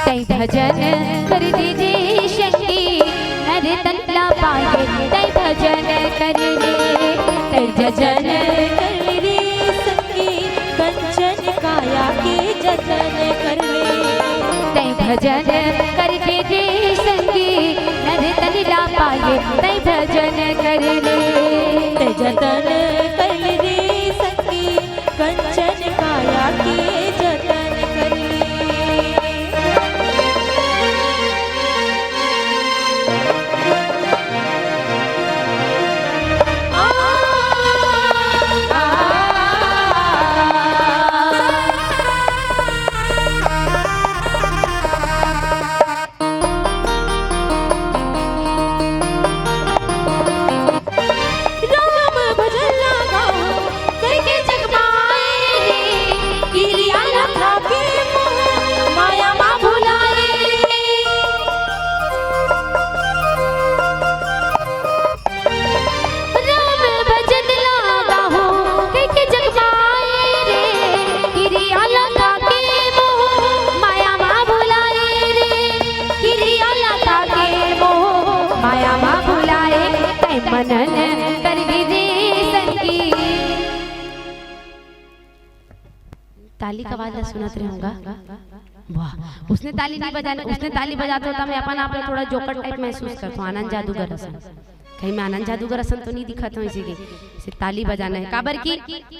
तै भजन कर दीजे संगी, नर तन ला पाए, तै भजन कर ले। तै भजन कर ले संगी, कंचन काया के जतन कर ले। तै भजन कर दीजे संगी, नर तन ला पाए, तै भजन कर ले। तै जतन कर ले संगी, कंचन काया के जतन कर ले। राम भजन लगाओ, कइके जग माए रे, किरिया ला खाके मोह, माया मा भुलाए रे। राम भजन लगाओ, कइके जग माए रे, किरिया ला खाके मोह, माया मा भुलाए रे, किरिया ला खाके मोह, माया मा भुलाए। तै मनन कर दीजे संगी। ताली का आवाज ला सुनत रहे होंगा। वाह, उसने ताली नहीं बजाने, उसने ताली बजाते होता, मैं अपन आप ला थोड़ा जोकर टाइप महसूस करता हूँ, आनंद जादूगर असन। कहीं मैं आनंद जादूगर असन तो नहीं दिखत हूँ इसी के। से ताली बजाना है, काबर की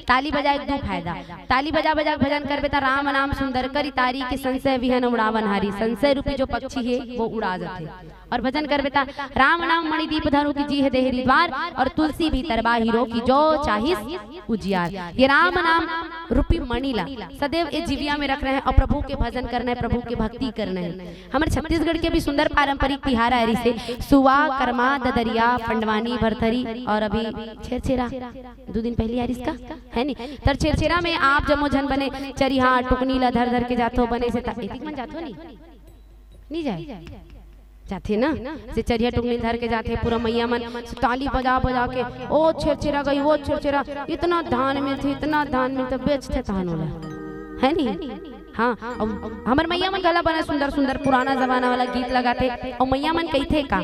ताली बजाए के दू फायदा। ताली बजा बजा के भजन करबे त राम नाम सुंदर करी तारी के संशय विहन उड़ावन हारी। संशय रूपी जो पक्षी है वो उड़ा जाते। और भजन करबे त राम नाम मणिदीप धरो की जी है देहरी द्वार और तुलसी भीतर बाहिरो की जो चाहिस उजियार। ये राम नाम रूपी मणि ला सदैव ए जीविया में रखना है और प्रभु के भजन करना है, प्रभु के भक्ति करना है। हमर छत्तीसगढ़ के भी सुंदर पारंपरिक तिहार आए रहिसे सुआ, करमा, ददरिया, पंडवानी, भरथरी और अभी छेरछेरा दू दिन पहली आए रिहिस का, है नी? तर छेरछेरा में आप जम्मो झन बने चरिहा टुकनी ला धर धर के जाथो, बने से ता-, एतिक मन जाथो नी? नी जाए? जाथे ना? से चरिहा टुकनी धर के जाथे, पूरा मइया मन से ताली बजा बजा के, "ओ छेरछेरा गई, ओ छेरछेरा, इतना धान मिलथे, इतना धान मिलथे," बेचथे तहन ओला, है नी? हाँ, अउ हमर मइया मन घला बने सुंदर सुंदर पुराना जमाना वाला गीत लगाथे, अउ मइया मन कहिथे का,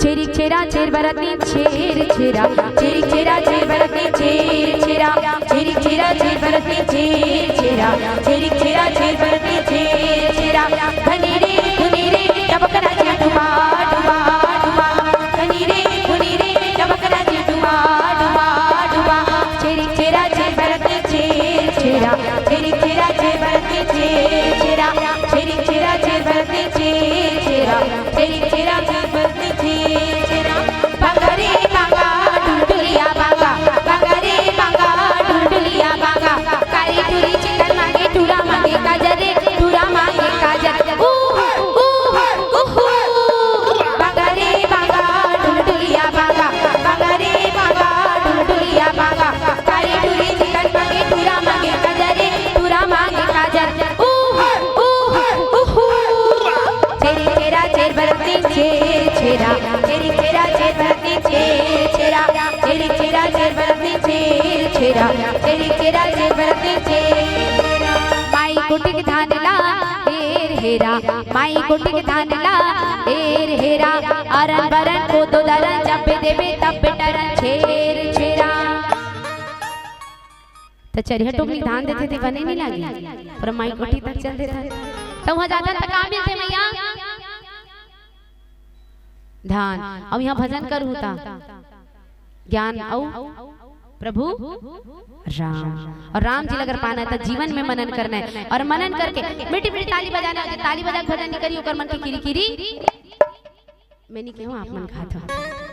"छेरी छेरा छेर बरतनी छेर छेरा, छेरी छेरा छेर बरतनी छेर छेरा, छेरी छेरा छेर बरतनी छेर छेरा, छेरी छेरा छेर बरतनी छेर छेरा, धनी रे धुनी रे टबकना जे डुबा डुबा डुबा, धनी रे धुनी रे टबकना जे डुबा डुबा डुबा, छेरी छेरा छेर बरतनी छेर छेरा, छेरी छेरा छेर बरतनी छेर छेरा, छेरी छेरा छेर बरतनी छेर छेरा, छेरी छेरा छेर बरतनी छेर छेरा। बांगा रे बांगा, डुलडुलिया बांगा, बांगा रे बांगा, डुलडुलिया बांगा। कारी टूरी चिकन मांगे, टूरा मांगे काजर रे, टूरा मांगे काजर। ऊ, ऊ, उहू। बांगा रे बांगा, डुलडुलिया बांगा, बांगा रे बांगा, डुलडुलिया बांगा। कारी टूरी चिकन मांगे, टूरा मांगे काजर रे, टूरा मांगे काजर। ऊ, ऊ, उहू। छेरी छेरा छेर बरतनी छेर छेरा, छेरी छेरा छेर बरतनी छेर छेरा, छेरी छेरा छेर बरतनी छेर छेरा, छेरी छेरा छेर बरतनी छेर छेरा। माई कोटिक धान ला एर हेरा, माई कोटिक धान ला एर हेरा, अरन बरन कोदो दरन जब देबे तब टरन छेर छेरा। त चरिहा टोकनी धान देथे ते बने नहीं लागे, पर माई कोठी तक चल देथे। त वहां जाथन त का मिलथे मइया? धान। अब यहाँ भजन करू त ज्ञान अउ प्रभु राम। और राम जी ला अगर पाना है त जीवन में मनन करना है। और मनन करके मीठी मीठी ताली बजाना है। ताली बजा के भजन नहीं करी, ओकर मन के किरी किरी। मैं नहीं कहूँ, आप मन खात हो।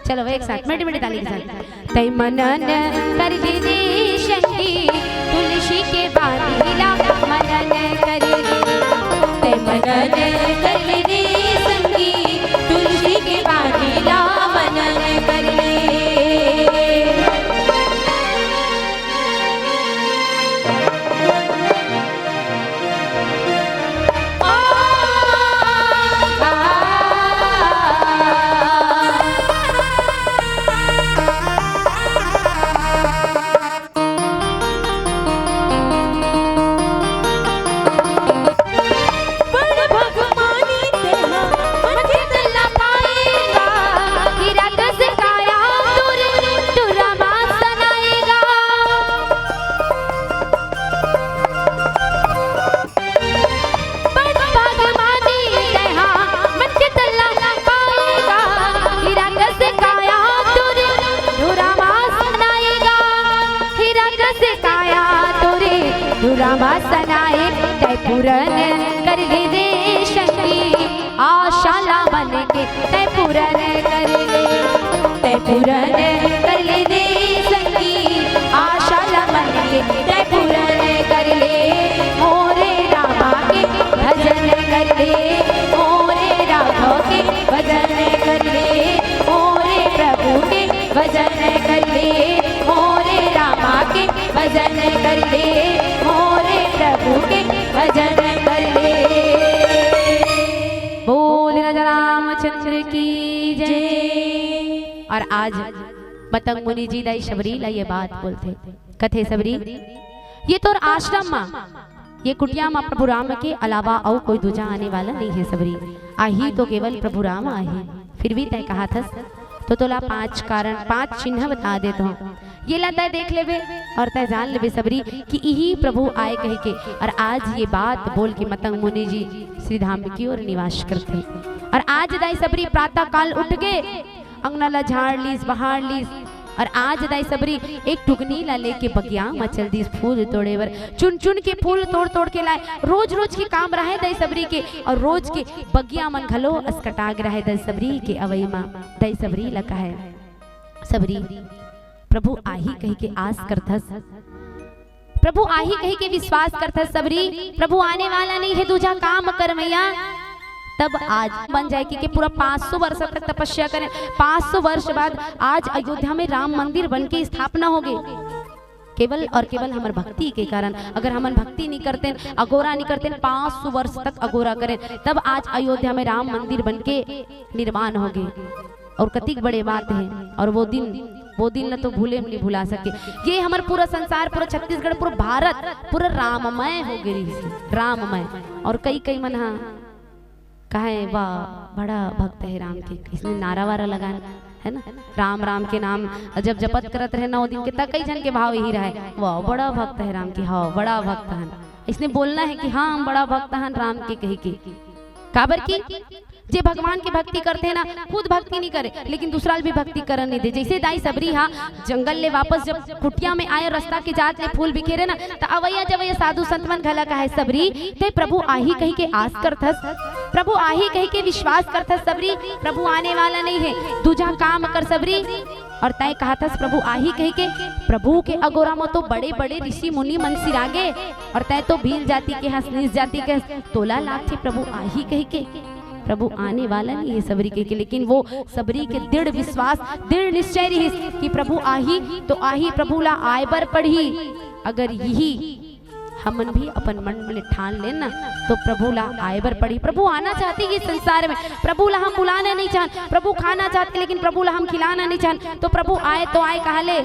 चलो, एक साथ, मीठी मीठी ताली के साथ। तै मनन कर ले रे संगी, तुलसी के बानी ला मनन कर ले। तै मनन कर ले रे संगी, तुलसी के बानी ला मनन कर ले। बड़ भाग मानी तैहा, मन के तल्ला पाएगा। हीरा कस काया तोरे, ढोरा मास नाएगा। हीरा कस काया तोरे, ढोरा मास नाए। तै पूरन कर ले रे संगी, आशा ला मन के तै पूरन कर ले। तै पूरन कर ले रे संगी, आशा ला मन के तै पूरन कर ले। मोरे रामा के भजन कर ले, मोरे राघव के भजन कर ले, मोरे प्रभु के भजन कर ले, मोरे रामा के भजन कर ले, मोरे प्रभु के भजन कर ले। बोल राजा रामचंद्र की जय। और आज मतंग मुनि जी दाई सबरी ला ये बात बोलथे, कथे सबरी, ये तोर आश्रम मा, ये कुटिया मा प्रभु राम के अलावा अउ कोई दूजा आने वाला नहीं है सबरी, आही तो केवल प्रभु राम आही, फिर भी तय कहा थस, तो तोला पांच कारण, पांच चिन्ह बता देत हूँ, ये ला तय देख लेबे और तय जान लेबे सबरी कि इही प्रभु आए कह के। और आज ये बात बोल के मतंग मुनि जी श्री धाम की ओर निवास करथे। और आज दाई सबरी प्रातः काल उठ के अंगना ला झाड़ लिस, बहार लिस, और आज दाई सबरी एक टुकनी ला लेके बगिया म चल दिस फूल तोड़े बर। चुन चुन के फूल तोड़ तोड़ के लाए। रोज रोज के काम रहे दाई सबरी के, और रोज के बगिया मन घलो असकटाग रहे दाई सबरी के अवई म। दाई सबरी ला कहे, सबरी, प्रभु आही कहि के आस करथस, प्रभु आही कहि के विश्वास करथस सबरी, प्रभु आने वाला नहीं है, दूजा काम कर मैया। तब आज बन जाए कि, कि पूरा पाँच सौ वर्ष तक तपस्या करें, पाँच सौ वर्ष बाद आज अयोध्या में राम मंदिर बन के स्थापना हो गई। केवल और केवल हमर भक्ति के कारण। अगर हमन भक्ति नहीं करते, अगोरा नहीं करते, पाँच सौ वर्ष तक अगोरा करें, तब आज अयोध्या में राम मंदिर बन के निर्माण हो गए। और कतिक बड़े बात है। और वो दिन, वो दिन ला तो भूले नहीं भुला सके। ये हमर पूरा संसार, पूरा छत्तीसगढ़, पूरा भारत, पूरा राममय हो गए रहिस, राममय। और कई कई मन हा कहे, "वाह, बड़ा भक्त है राम के," इसने नारा वारा लगान, है ना? राम राम के नाम जब जपत करत रहे ना, वो दिन के त कई झन के भाव यही रहे, "वाह, बड़ा भक्त है राम के, हाँ, बड़ा भक्त हन।" इसने बोलना है कि हाँ, हम बड़ा भक्त हन राम के कही के। काबर की जे भगवान के भक्ति करथे ना, खुद भक्ति नहीं करे, लेकिन दूसरा ल भी भक्ति करन नहीं दे। जैसे दाई सबरी हा जंगल ले वापस जब कुटिया में आए, रास्ता के जात ले फूल बिखेरे ना, त अवैया जवैया साधु संत मन घला कहे, "सबरी, ते प्रभु आही कही के आस करथस, प्रभु आही कही के विश्वास करथस सबरी, प्रभु आने वाला नहीं है, दूजा काम कर सबरी।" और तय कहथस, "प्रभु आही कही के।" प्रभु के अगोरा म तो बड़े बड़े ऋषि मुनि मन सिरागे, और तय तो भील जाति के हस, नीच जाति के हस, तोला लागथे प्रभु आही कही के, प्रभु आने वाला नहीं है सबरी कही के। लेकिन वो सबरी के दृढ़ विश्वास, दृढ़ निश्चय रहिस कि प्रभु आही तो आही, प्रभु ला आए बर पड़ही। अगर यही हमन भी अपन मन में ठान लेन ना, तो प्रभु ला आए बर पड़ही। प्रभु आना चाहते ये संसार में, प्रभु ला हम बुलाना नहीं चाहन। प्रभु खाना चाहते, लेकिन प्रभु ला हम खिलाना नहीं चाहन। तो प्रभु आए तो आए कहा ले,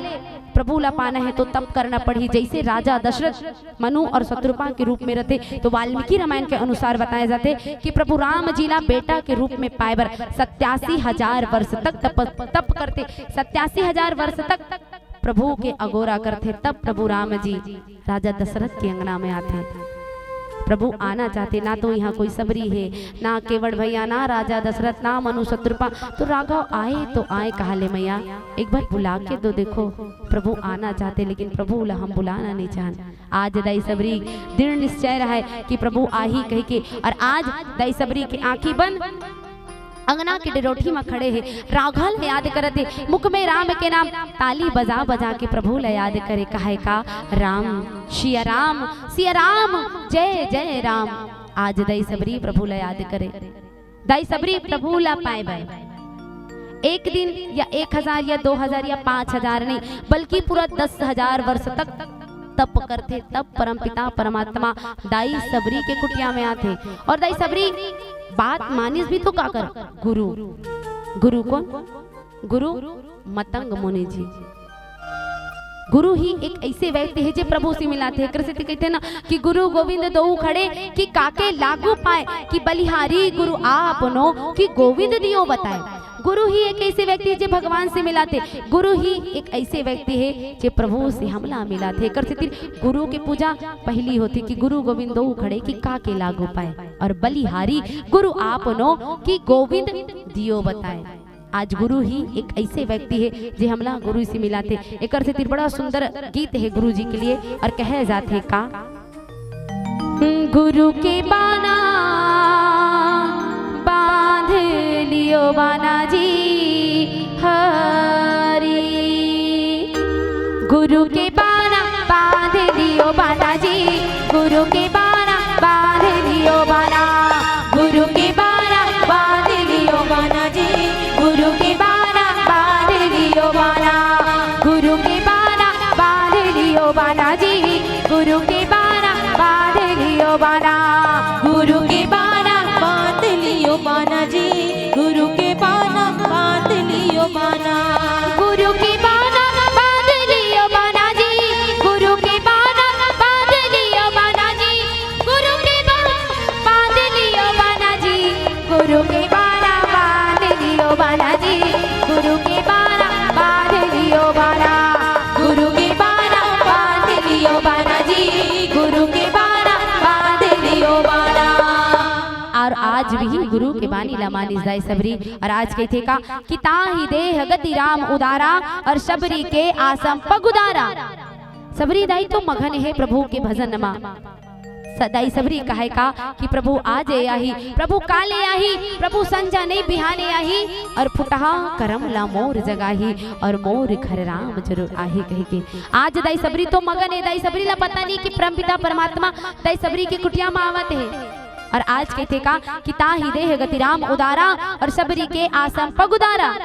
प्रभु ला पाना है तो तप करना पड़ही। जैसे राजा दशरथ मनु और शत्रुपा के रूप में रहते, तो वाल्मीकि रामायण के अनुसार बताया जाते कि प्रभु राम जी ला बेटा के रूप में पाए बर सत्यासी हजार वर्ष तक तप, तप करते, सत्यासी हजार वर्ष तक प्रभु के अगोरा करथे, तब प्रभु राम जी राजा दशरथ के अंगना में आथे। प्रभु आना चाहते, ना तो यहाँ कोई सबरी है, ना केवट भैया, ना राजा दशरथ, ना मनु शत्रुपा। तो राघव आए तो आए कहा ले मैया, एक बार बुला के दो देखो। प्रभु आना चाहते, लेकिन प्रभु ला हम बुलाना नहीं चाहन। आज दाई सबरी दृढ़ निश्चय रहे कि प्रभु आही कही के, और आज दाई सबरी के आंखी बंद, अंगना के डेरोठी म खड़े हे, राघव ल याद करत हे, मुख में राम के नाम, ताली बजा बजा के प्रभु ल याद करे, कहे का, "राम, सिया राम, सिया राम, जय जय राम।" आज दाई सबरी प्रभु ल याद करे, दाई सबरी प्रभु ल पाए बर एक दिन या एक हजार या दो हजार या पाँच हजार नहीं, बल्कि पूरा दस हजार वर्ष तक तप करथे, तब परमपिता परमात्मा दाई सबरी के कुटिया में आथे। और दाई सबरी बात मानिस भी तो का कर? गुरु। गुरु कौन? गुरु मतंग मुनि जी। गुरु ही एक ऐसे व्यक्ति है जे प्रभु से मिलाथे। एकर सेती कहथे ना कि गुरु गोविंद दोऊ खड़े कि काके लागू पाए, कि बलिहारी गुरु आपनो कि गोविंद दियो बताए। गुरु ही एक ऐसे व्यक्ति है जे भगवान से मिलाथे। गुरु ही एक ऐसे व्यक्ति है जे प्रभु से हमला मिलाथे। एकर सेती गुरु के पूजा पहली होथे कि गुरु गोविंद दोऊ खड़े कि काके लागू पाए, और बलिहारी गुरु आपनो कि गोविंद दियो बताए। आज गुरु ही एक ऐसे व्यक्ति है जे हमला गुरु से मिलाथे। एकर सेती बड़ा सुंदर गीत है गुरु जी के लिए, और कहे जाथे का, गुरु के बाना बांध लियो बाना जी, हरी। गुरु के बाना बांध लियो बाना जी, गुरु के बाना बांध लियो बाना, गुरु के बाना बांध लियो बाना जी, गुरु के बाना बांध लियो बाना, गुरु के बाना बांध लियो बाना जी, गुरु के बाना बांध लियो बाना, गुरु के बाना बांध लियो बाना जी, गुरु के बाना बांध लियो बाना, गुरु के बाना बांध लियो बाना जी, गुरु के बाना बांध लियो बाना जी, मानिस दाई सबरी। और आज कहिथे का कि ताहि देह गति राम उदारा, और सबरी के आसम पगुदारा। सबरी दाई तो मगन हे प्रभु के भजन मा। स-, दाई सबरी कहे का कि प्रभु आजे आही, प्रभु काले आही, प्रभु संझा नहीं बिहाने आही, और फुटहा करम ला मोर जगाही, और मोर घर राम जरूर आही कहिके। आज दाई सबरी तो मगन हे, दाई सबरी ला पता नहीं कि परमपिता परमात्मा दाई सबरी के कुटिया मा आवत हे। और आज कहिथे का कि ताहि देह गति राम उदारा, और सबरी के आसम पगुदारा।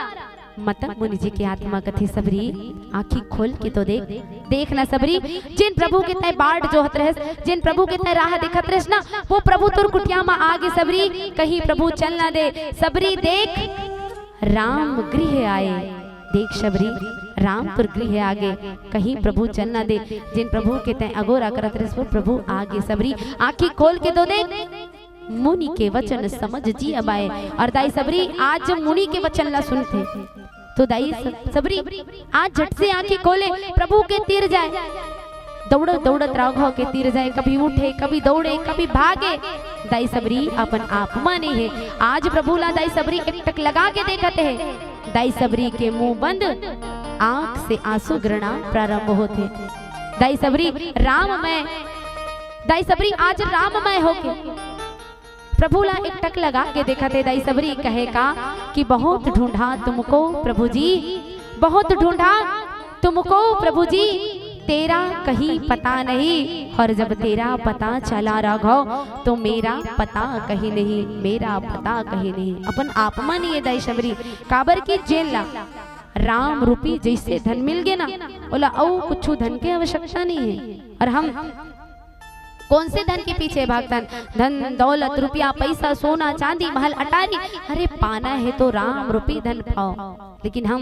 मतंग मुनि जी के आत्मा कथे, "सबरी, आँखी खोल के तो देख, देख ना सबरी, जिन प्रभु के तैं बाट जोहत रहस, जिन प्रभु के तैं राह देखत रहस ना, वो प्रभु तोर कुटिया मा आगे सबरी, कहीं प्रभु चल ना दे। सबरी देख, राम गृह आए, देख सबरी, राम तोर गृह आगे, कहीं प्रभु चल ना दे।" जिन प्रभु के तैं अगोरा करत रहस, वो प्रभु आगे सबरी, आँखी खोल के तो देख। मुनि के वचन समझ जिय बाए। और दाई सबरी आज मुनि के वचन ला सुनथे, तो दाई स-, सबरी आज झट से आँखी खोले, प्रभु के तीर जाए, दौड़त दौड़त राघव के तीर जाए, कभी उठे, कभी दौड़े, कभी भागे। दाई सबरी अपन आप माने हे। आज प्रभु ला दाई सबरी एकटक लगा के देखत हे। दाई सबरी के मुंह बंद, आंख से आंसू गिरना प्रारंभ होथे। दाई सबरी राममय, दाई सबरी आज राममय होके प्रभु ला एकटक लगा के देखत हे। दाई सबरी कहे का कि बहुत ढूंढा तुमको प्रभु जी, बहुत ढूंढा तुमको प्रभु जी, तेरा कहीं पता नहीं, और जब तेरा पता चला राघव, तो मेरा पता कहीं नहीं, मेरा पता कहीं नहीं। अपन आप मा नहीं हे दाई सबरी, काबर कि जेन ला राम रूपी जैसे धन मिल गे ना, ओला अउ कुछु धन के आवश्यकता नहीं हे। और हम कौन से धन के पीछे भागथन? धन, दौलत, रुपया, पैसा, सोना, चांदी, महल, अटारी, अरे पाना हे तो राम रूपी धन पाओ। लेकिन हम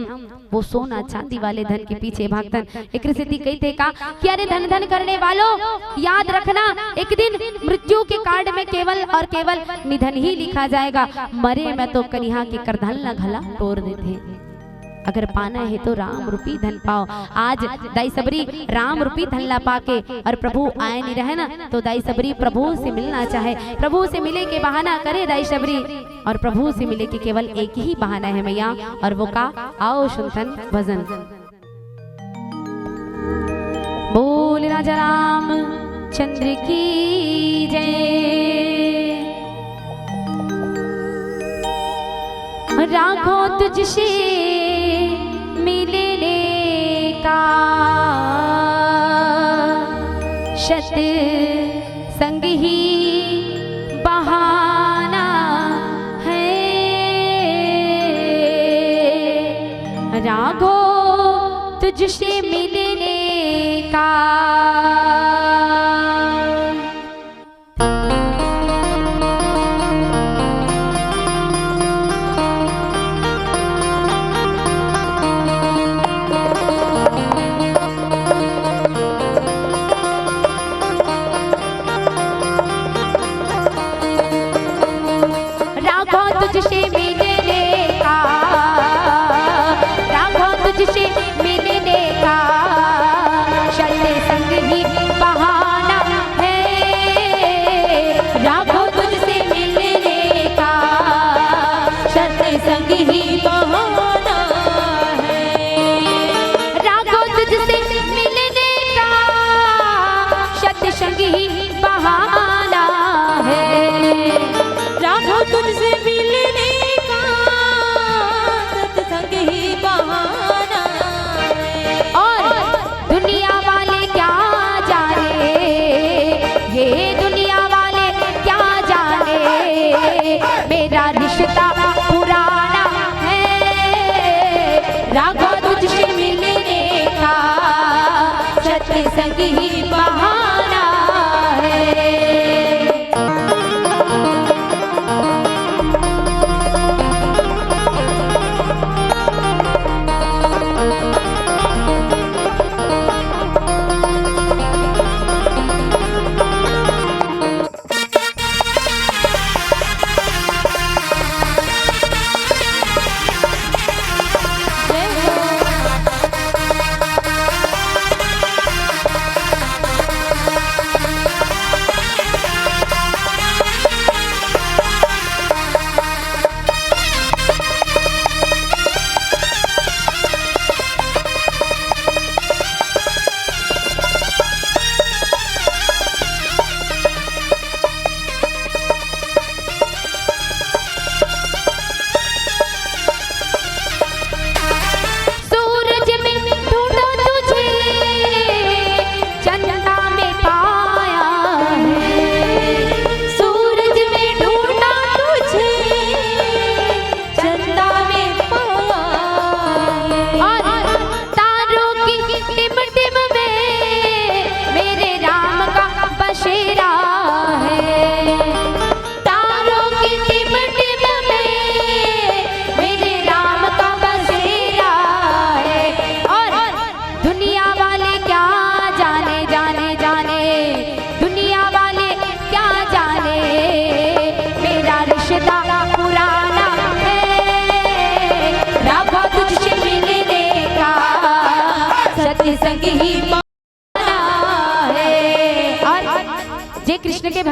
वो सोना चांदी वाले धन के पीछे भागथन। एकरे सेती कहिथे का कि अरे धन धन करने वालों, याद रखना, एक दिन मृत्यु के कार्ड में केवल और केवल निधन ही लिखा जाएगा। मरे में तो कनिहा के करधन ला घला टोर देथे। अगर पाना हे तो राम रूपी धन पाओ। आज दाई सबरी राम रूपी धन ला पाके और प्रभु आए नहीं रहे ना, तो दाई सबरी प्रभु से मिलना चाहे, प्रभु से मिले के बहाना करे दाई सबरी और प्रभु से मिले के केवल एक ही बहाना हे मैया, और वो का? आओ सुनथन भजन। बोल राजा रामचंद्र की जय। राघो तुझसे मिलने का शत संग ही बहाना है, राघो तुझसे मिलने का। राघो तुझसे मिलने का, राघो तुझसे मिलने का, शत संग ही बहाना है। राघो तुझसे मिलने का, शत संग ही बहाना है। राघो तुझसे मिलने का, शत संग ही बहाना है। राघो तुझसे मिलने का सत्संग ही बहाना है। और दुनिया वाले क्या जाने, ये दुनिया वाले क्या जाने, मेरा रिश्ता पुराना है। राघो तुझसे मिलने का सत्संग ही बहाना है।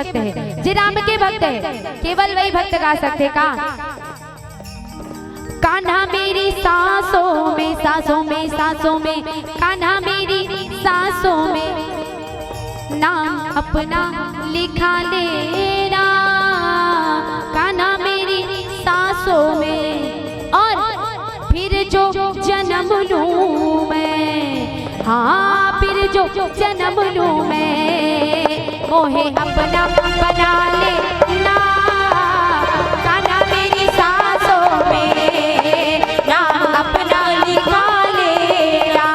भक्त हे, जे राम के भक्त हे, केवल वही भक्त गा सकथे का। कान्हा मेरी सांसों में, सांसों में, सांसों में, कान्हा मेरी सांसों में, नाम अपना लिखा ले राम। कान्हा मेरी सांसों में, और फिर जो जन्म लूं मैं, हाँ, फिर जो जन्म लूं मैं, मोहे अपना बना लेना। कान्हा मेरी सांसों में, नाम अपना लिखा लेना।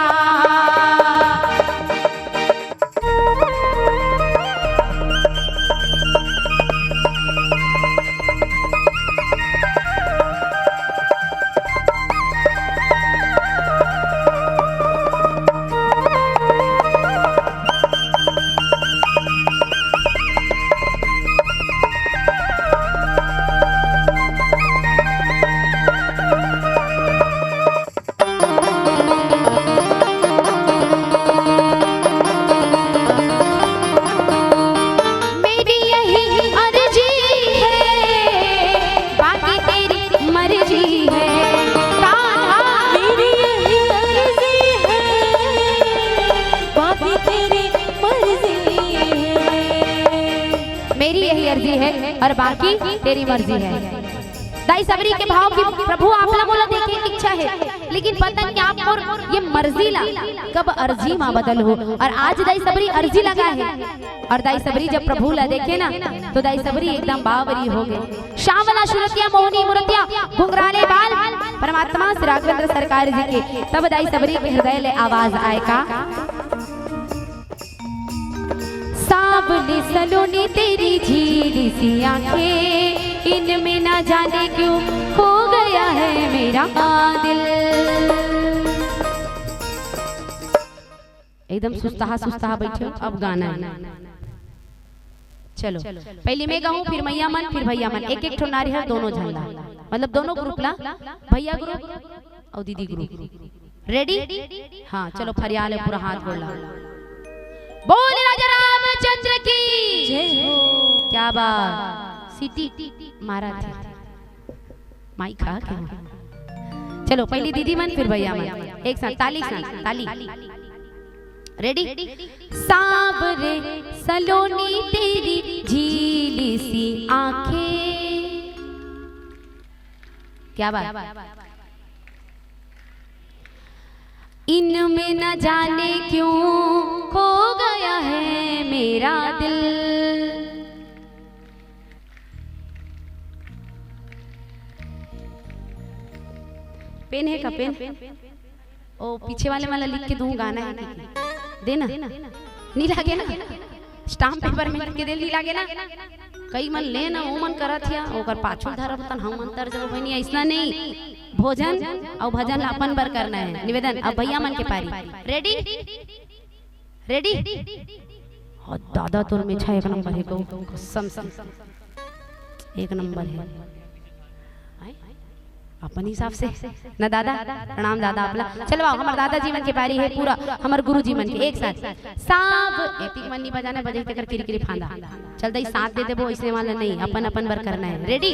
मेरी यही अर्जी है, बाकी तेरी मर्जी है। कान्हा मेरी यही अर्जी है, बाकी तेरी मर्जी है। मेरी यही अर्जी है और बाकी तेरी मर्जी है। दाई सबरी के भाव कि प्रभु आप ला मोला देखे के इच्छा हे, लेकिन पता नहीं आप मोर ये मर्जी ला कब अर्जी मा बदलहू। और आज दाई सबरी अर्जी लगा हे, और दाई सबरी जब प्रभु ला देखे ना, तो दाई सबरी एकदम बावरी हो गे। श्यामला सुरतिया मोहनी मुरतिया घुंघराले बाल, परमात्मा श्री राघवेंद्र सरकार जी के, तब दाई सबरी के हृदय ले आवाज आए का। सांवली सलोनी तेरी झीली सी आंखें, इनमें ना जाने क्यों खो गया है मेरा दिल। एकदम सुस्ताहा सुस्ताहा बैठे हो, अब गाना है। चलो, पहले मैं गाऊं, फिर मैया मन, फिर भैया मन, एक एक ठो नारियल दोनों झन ला, मतलब दोनों ग्रुप ला, भैया ग्रुप और दीदी ग्रुप। रेडी? हाँ, चलो, फरियाल है पूरा हाथ गोड़ ला। बोल राजा रामचंद्र की जय हो। क्या बात, सीटी मारा थे, माइक खा के। चलो, पहली दीदी मन, फिर भैया मन, एक साथ ताली, साथ ताली। रेडी? सांवरे सलोनी तेरी झीली सी आंखें। क्या बात। इनमें न जाने क्यों खो गया है मेरा दिल। पेन है का पेन? ओ, पीछे वाले मन ला लिख के दूं, गाना है कि? देना? नी लागे ना? स्टाम्प पेपर में लिख के दे, नी लागे ना? कई मन ले ना, ओ मन करत हिया, ओकर पाछू धरब तन हम अंतर जब बनी, ऐसना नहीं। भोजन अउ भजन ला अपन बर करना है। निवेदन, अब भैया मन के पारी। रेडी? रेडी? हाँ, दादा तोर मेछा एक नंबर है गो, कसम से। एक नंबर है। आय? अपन हिसाब से ना दादा, प्रणाम दादा आप ला। चलो आओ, हमर दादाजी मन के पारी है, पूरा हमर गुरुजी मन के एक साथ। साव, एतिक मन नी बजाना, बजे तेकर किरकिरी फांदा। चल दई, साथ दे देबो, इसने वाला नहीं, अपन अपन बर करना है। रेडी?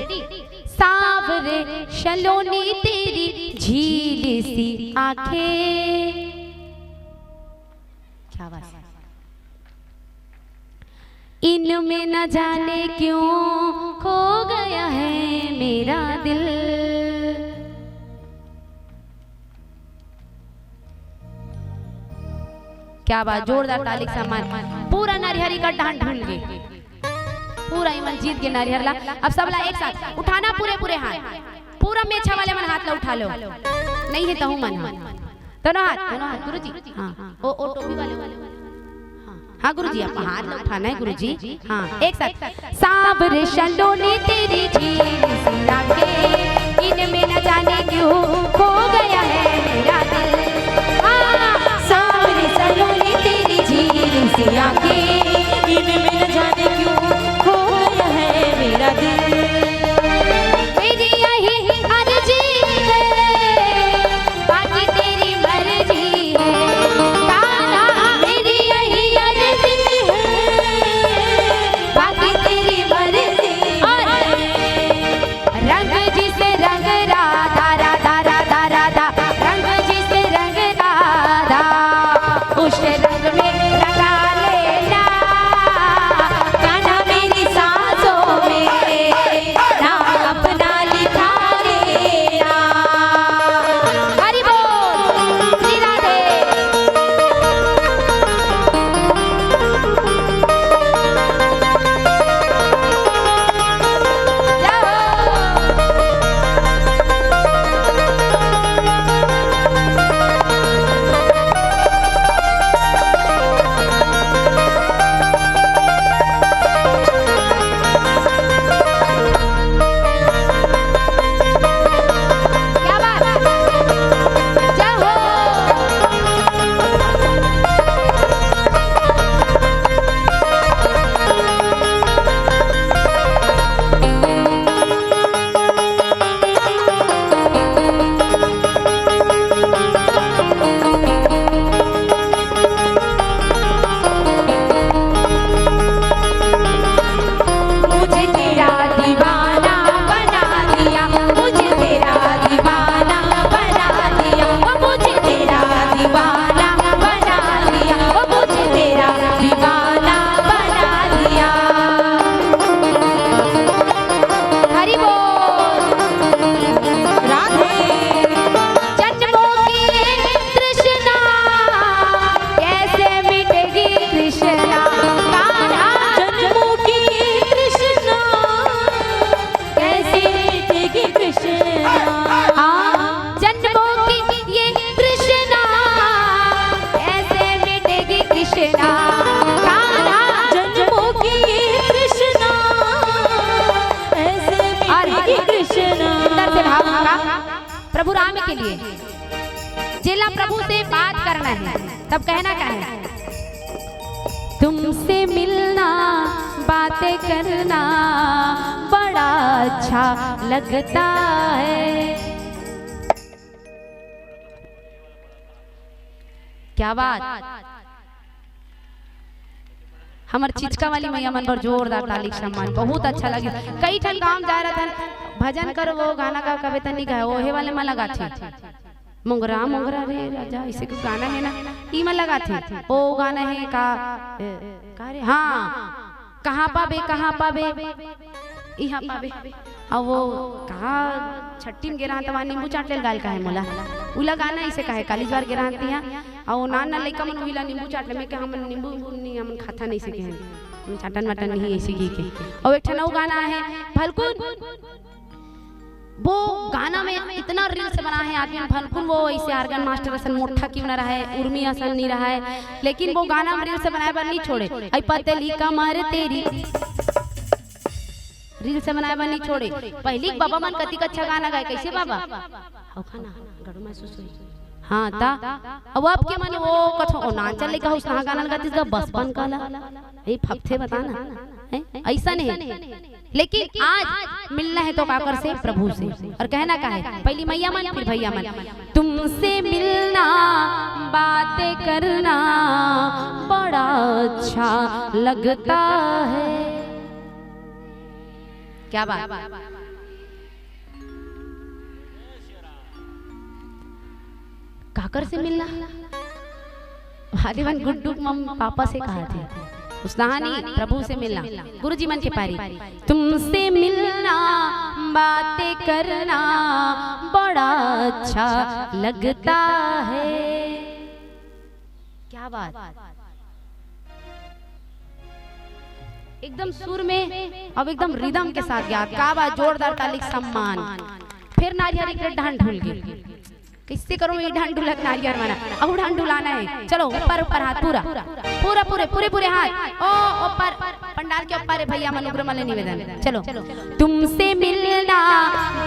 सांवरे सलोनी तेरी झीली सी आंखें। क्या बात है। इनमें न जाने क्यों खो गया है मेरा दिल। क्या बात, जोरदार ताली के सम्मान। पूरा नरिहरी का डांड ढूंढ गए, पूरा इमन जीत के नरिहर ला। अब सब ला एक साथ उठाना, पूरे पूरे हाथ, पूरा मेछा वाले मन हाथ ला उठा लो। नहीं है तहु मन, हाँ। दोनों हाथ, दोनों हाथ, गुरुजी। हाँ, ओ, ओ टोपी वाले, वाले। हाँ, हाँ, गुरुजी, आप हाथ ला उठाना है, गुरुजी। हाँ, एक साथ। सांवरे सलोनी तेरी झीली सी आंखें, इनमें न जाने क्यों खो गया है मेरा दिल। हाँ, सांवरे सलोनी तेरी झीली सी आंखें, इनमें न जाने क्यों खो गया है मेरा दिल। मेरी यही अर्जी है, बाकी तेरी मर्जी है। कान्हा, मेरी यही अर्जी है, बाकी के लिए, जेला प्रभु से बात करना है, तब कहना का है? तुमसे मिलना, बातें करना बड़ा अच्छा लगता है। क्या बात। हमर चिचका वाली मैया मन बर जोरदार ताली सम्मान, बहुत अच्छा लगे। कई ठन गांव जा रहा था, भजन कर वो गाना का कविता नहीं गाए, ओहे वाले मन लगाथे। मोंगरा मोंगरा रे राजा, इसे कुछ गाना है ना, ई मन लगाथे। ओ गाना है का, ए, का रे? हाँ, कहाँ पाबे, कहाँ पाबे, इहाँ पाबे। अउ वो कहाँ छट्टी में गे रहन त वहाँ नींबू चाट ले गाल का है मोला। उला गाना इसे का है, काली ज्वार गे रहन तिहाँ। अउ नान नान लइका मन उला नींबू चाट ले, मैं के हमन नींबू उंबू नहीं, हमन खाता नहीं सके हैं। हम चाटन वाटन नहीं ऐसे गे के। अउ एक ठन अउ गाना है, भलकुन। वो गाना में इतना रील्स बना है आदमी, भलकुन वो ऐसे organ master असन मोट्ठा क्यों ना रहा है, उर्मी असन नहीं रहा है, लेकिन वो गाना में रील्स बनाए बर नहीं छोड़े। आई पतली कमर तेरी, रील्स बनाए बर नहीं छोड़े। पहली बाबा मन कतिक अच्छा गाना गाए, कैसे बाबा? हौ खाना, गड़ू महसूस होई। हाँ, ता? अब आपके मन वो कथो, ओ नान चल लेगा, उसना गाना गातिस गा, बस बन काला। ए, फपथे बताना। हैं? ऐसा नहीं। लेकिन आज मिलना है तो काकर से? प्रभु से। और कहना का है? पहली मैया मन, फिर भैया मन। तुमसे मिलना, बातें करना बड़ा अच्छा लगता है। क्या बात। काकर से मिलना? आदि मन गुड्डू मम पापा से कहा थे, उसना नहीं, प्रभु से मिलना। गुरुजी मन के पारी, तुमसे मिलना, बातें करना बड़ा अच्छा लगता है। क्या बात, एकदम सुर में, अब एकदम रिदम के साथ गात। का बात, जोरदार ताली सम्मान। फिर नारियर एक ढान ढुल गई। किससे करूं ये ढान ढुलत नारियर मना? अहू ढान ढुलाना है। चलो, ऊपर, ऊपर हाथ पूरा। पूरा, पूरे, पूरे, पूरे हाथ। ओ, ऊपर, पंडाल के ऊपर है भैया, मनुग्रह मले निवेदन। चलो। तुमसे मिलना,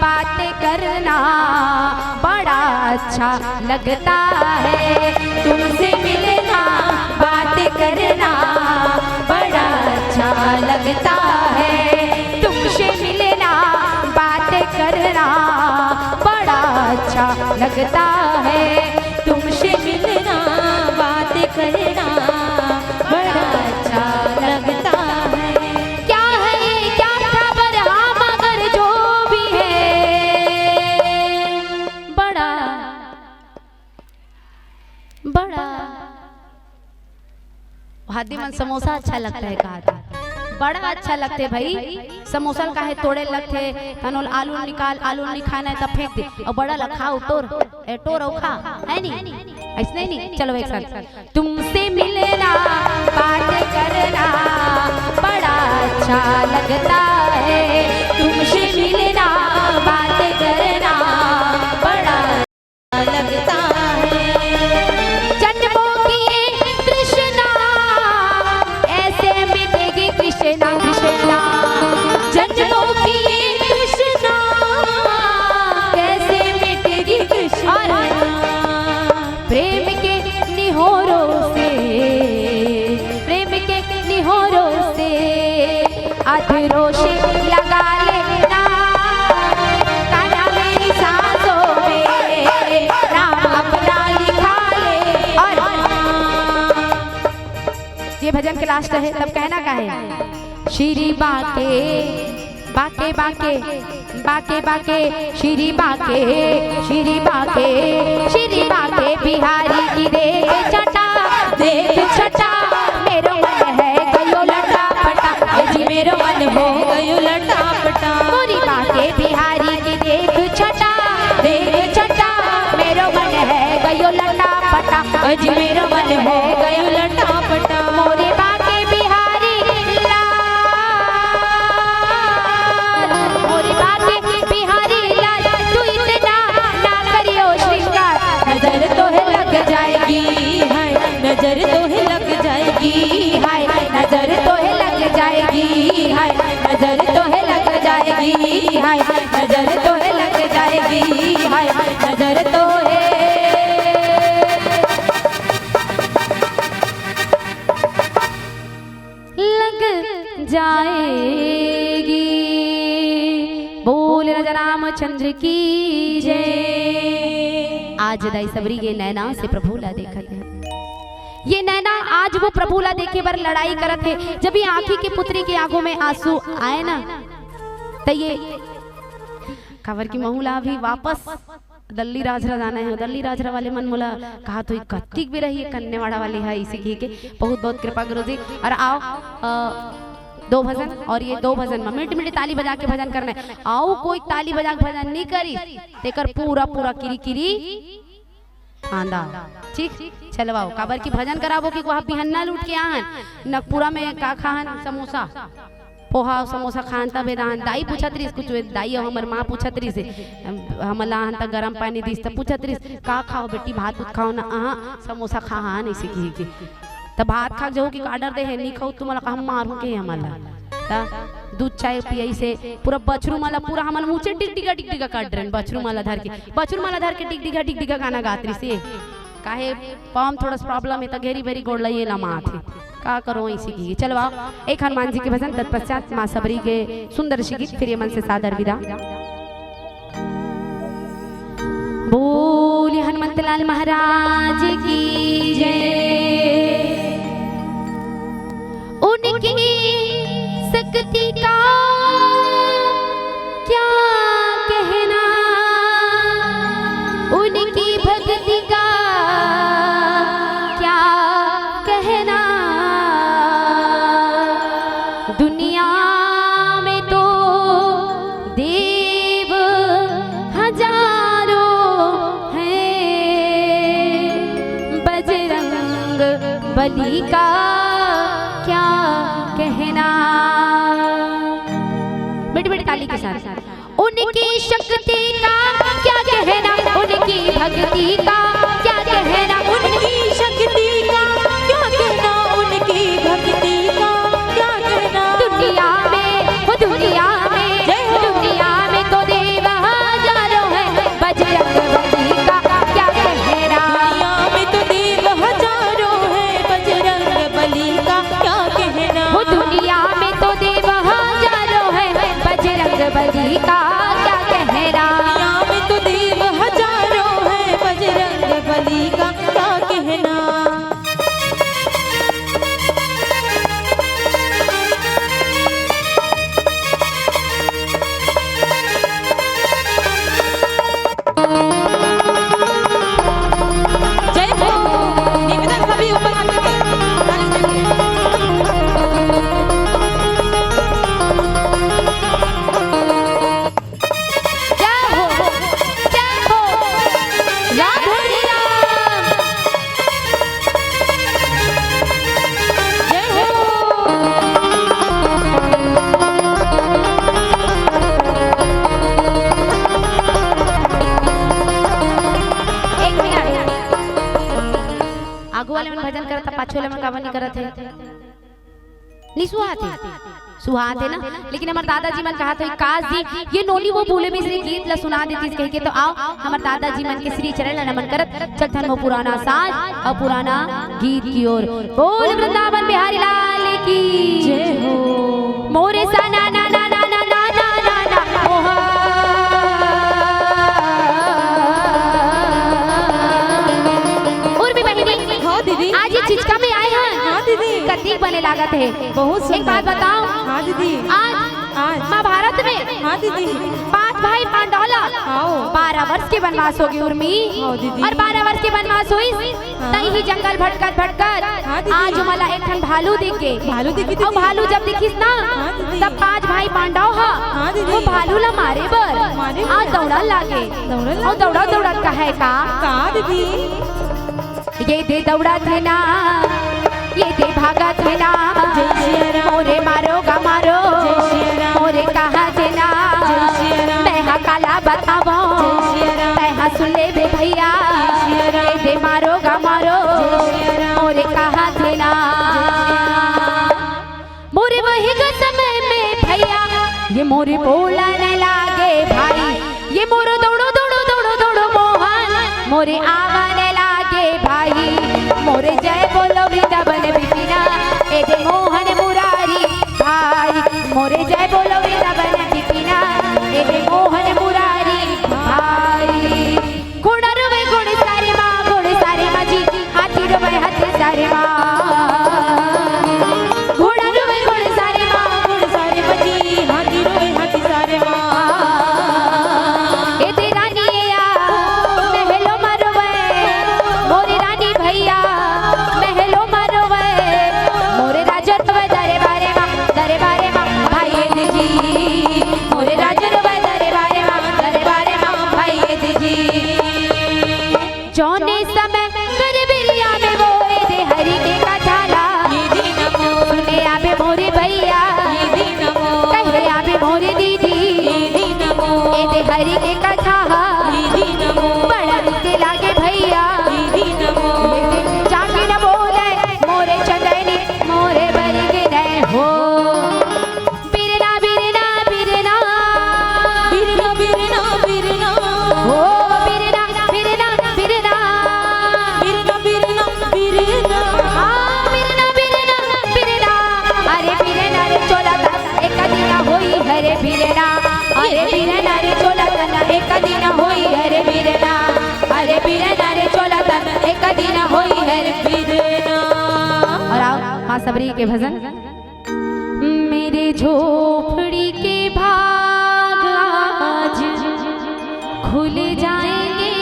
बातें करना बड़ा अच्छा लगता है। तुमसे मिलना, बातें करना बड़ा अच्छा लगता है। तुमसे मिलना, बातें करना बड़ा अच्छा लगता है। तुमसे मिलना, बातें करना बड़ा अच्छा लगता है। क्या है, क्या खबर, हाँ, मगर जो भी है, बड़ा, बड़ा। आदि मन समोसा अच्छा लगता है कहा था। बड़ा अच्छा लगते भाई, समोसा ल काहे तोड़े लगथे? तनो आलू निकाल, आलू नहीं खाना है तब फेंक दे, और बड़ा ल खा, उतोर, ए, टोर अउ खा, है नहीं? ऐसने नहीं, चलो एक साथ। तुमसे मिलना, बात करना बड़ा अच्छा लगता है। तुमसे मिलना, बात करना बड़ा लगता है। जन्मों की तृष्णा ऐसे मिटेगी कृष्णा, कृष्णा। जन्मों की तृष्णा कैसे मिटेगी कृष्णा। और प्रेम के निहोरों से, प्रेम के निहोरों से अधरोश लगा लेना, कान्हा मेरी सांसों में नाम अपना लिखा ले। और ये भजन के लास्ट है, तब कहना का है? श्री बाके, बाके, बाके, बाके, बाके, श्री बाके, श्री बाके, श्री बाके बिहारी की देख छटा, देख छटा, मेरो मन है गयो लटापटा, ए जी मेरो मन हो गयो लटापटा। मोरी बाके बिहारी की देख छटा, देख छटा, मेरो मन है गयो लटापटा, ए जी मेरो मन हो गयो लटापटा। मोरी बाके बिहारी लाल, मोरी बाके बिहारी लाल, तू इतना ना करियो श्रृंगार। नजर तो है लग जाएगी, हाय, नजर तो है लग जाएगी, हाय, नजर तो है लग जाएगी, हाय, नजर तो है लग जाएगी, हाय, नजर तो है लग जाएगी, हाय, नजर तो रामचंद्र की जय। आज दाई सबरी ये नैना से प्रभु ला देखत हे। ये नैना आज वो प्रभु ला देखे बर लड़ाई करत हे। जब ये आँखी के पुतरी के आगू में आंसू आए ना, त ये काबर की महू ला अभी वापस दल्ली राजरा जाना हे। दल्ली राजरा वाले मन मोला कहा तो कत्तिक भी रही कन्नेवाड़ा वाले है, इसी की के बहुत बहुत कृपा गुरु जी। और आओ, अ, दो भजन, और ये दो भजन में मीठी मीठी ताली बजा के भजन करना है। आओ कोई ताली बजा के भजन नहीं करी, तेकर पूरा पूरा किरी किरी आंदा। ठीक, चलवाओ, काबर की भजन कराबो कि वहाँ बिहन्ना लूट के आहन, नगपुरा में का खाहन, समोसा, पोहा, समोसा खान त बेदान। दाई पूछत रिस कुछ, दाई अउ हमर माँ पूछत रिस, हमन ला आहन त गरम पानी दिस त पूछत रिस, "का खाओ बेटी, भात उत खाओ ना?" "अहाँ, समोसा खाहन," अइसे किही के। त भात खा के जाहू कि का डर दे हे, "नी खाऊ तुमन ला, का हम मारू के हमन ला?" त दूध चाय पियई से पूरा बछरू मन ला, पूरा हमन मुँह से डिगडिगा, डिगडिगा काट डरेन बछरू मन ला धर के, बछरू मन ला धर के डिगडिगा, डिगडिगा गाना गात रिस हे। काहे पाँव म थोड़ा सा problem हे, त घेरी बेरी गोड़ लइए ला मात हे। का करो, अइसे की। चलो आओ, एक हनुमान जी के भजन, तत्पश्चात माँ सबरी के सुंदर सी गीत, फिर ये मन से सादर विदा। बोल हनुमंत लाल महाराज की जय। उनकी शक्ति का क्या कहना, उनकी भक्ति का क्या कहना। दुनिया में तो देव हजारों हैं, बजरंग बली का क्या कहना। मीठी मीठी ताली के साथ। उनकी शक्ति का क्या कहना, उनकी भक्ति का क्या कहना। उनकी शक्ति का क्या कहना, उनकी भक्ति का क्या कहना। दुनिया में, वो दुनिया में, जय हो। दुनिया में तो देव हजारों हैं, बजरंग बली का क्या कहना। दुनिया में तो देव हजारों हैं, बजरंग बली का क्या कहना। वो दुनिया में तो देव हजारों हैं, बजरंग बली का क्या कहना। दुनिया में तो देव हजारों हैं, बजरंग बली का क्या कहना। जय हो। निवेदन सभी ऊपर हाथ लेके। जय हो, जय हो, राधे राम। जय हो। एक मिनट। आगू वाले मन भजन करत हे, पाछू वाले मन काबर नहीं करत हे? नहीं सुहात हे? सुहात हे ना? लेकिन हमर दादाजी मन कहा तो काश जी, ये नोनी वो भूले बिसरे गीत ला सुना देती कह के। तो आओ, हमर दादाजी मन के श्री चरण ला नमन करत चलथन वो पुराना साज अउ पुराना गीत की ओर। बोल वृंदावन बिहारी लाल की जय हो। मोरे सा ना ना ना ना ना ना ना ना ना मोहा। उर्मी बहिनी, हाँ दीदी। आज ये चिचका में आए हैं। हाँ दीदी। कतिक बने लागत हे। बहुत सुंदर। एक बात बताओ। हाँ दीदी। आज आज। महाभारत में हाँ दीदी। पांच भाई पांडव ला हाँ। बारह वर्ष के वनवास होगे उर्मी। हाँ दीदी। अउ बारह वर्ष के वनवास होइस, हाँ। तई ही जंगल भटकत भटकत हाँ दीदी। आज ओमन ला एक ठन भालू दिख गे। भालू दिख गे अउ दीदी। भालू जब दिखिस ना, हाँ दीदी। तब पांच भाई पांडव ह हाँ दीदी। वो भालू ला मारे बर मारे बर। आज दौड़न लागे। दौड़न अउ लागे। दौड़त दौड़त कहे का? का दीदी? ये दे दौड़त हे ना, ये दे भागत हे ना, जय सिया राम। मोरे मारो गा मारो, जय सिया राम। मोरे कहा थे ना, जय सिया राम। मैं हा काला बतावो, जय सिया राम। मैं हा सुन ले बे भैया, जय सिया राम। ये दे मारो गा मारो, जय सिया राम। मोरे कहा थे ना। जय सिया राम। मोरे वही ग समय में भैया, ये मोरे बोलन लागे भाई, ये मोरो दौड़ो दौड़ो दौड़ो दौड़ो मोहन, मोरे आवन लागे भाई, मोरे जय बोलो वृंदावन बिपिना, ए दे मोहन मुरारी भाई, मोरे जय बोलो वृंदावन बिपिना, ए दे मोहन मुरारी जौने समय गुरबिरिया में वो एदे हरि के कथा ला। सुने आबे मोरे भैया, कहे आबे मोरे दीदी, एदे हरि के कथा हा। बड़ा नीक लागे भैया, जाके न बोले मोरे चंदैनी, मोरे बरिगे नहीं हो। बिरना, बिरना, बिरना। बिरना, बिरना, बिरना। ओ, बिरना, बिरना, बिरना। बिरना, बिरना, बिरना। हाँ, बिरना, बिरना, बिरना। अरे बिरना रे चोला तन एक दिन होई हरे बिरना। अरे बिरना रे चोला तन एक दिन होई हरे बिरना। अरे बिरना रे चोला तन एक दिन होई हरे बिरना। और आओ, माँ सबरी के भजन। मेरे झोपड़ी के भाग आज खुल जाएंगे,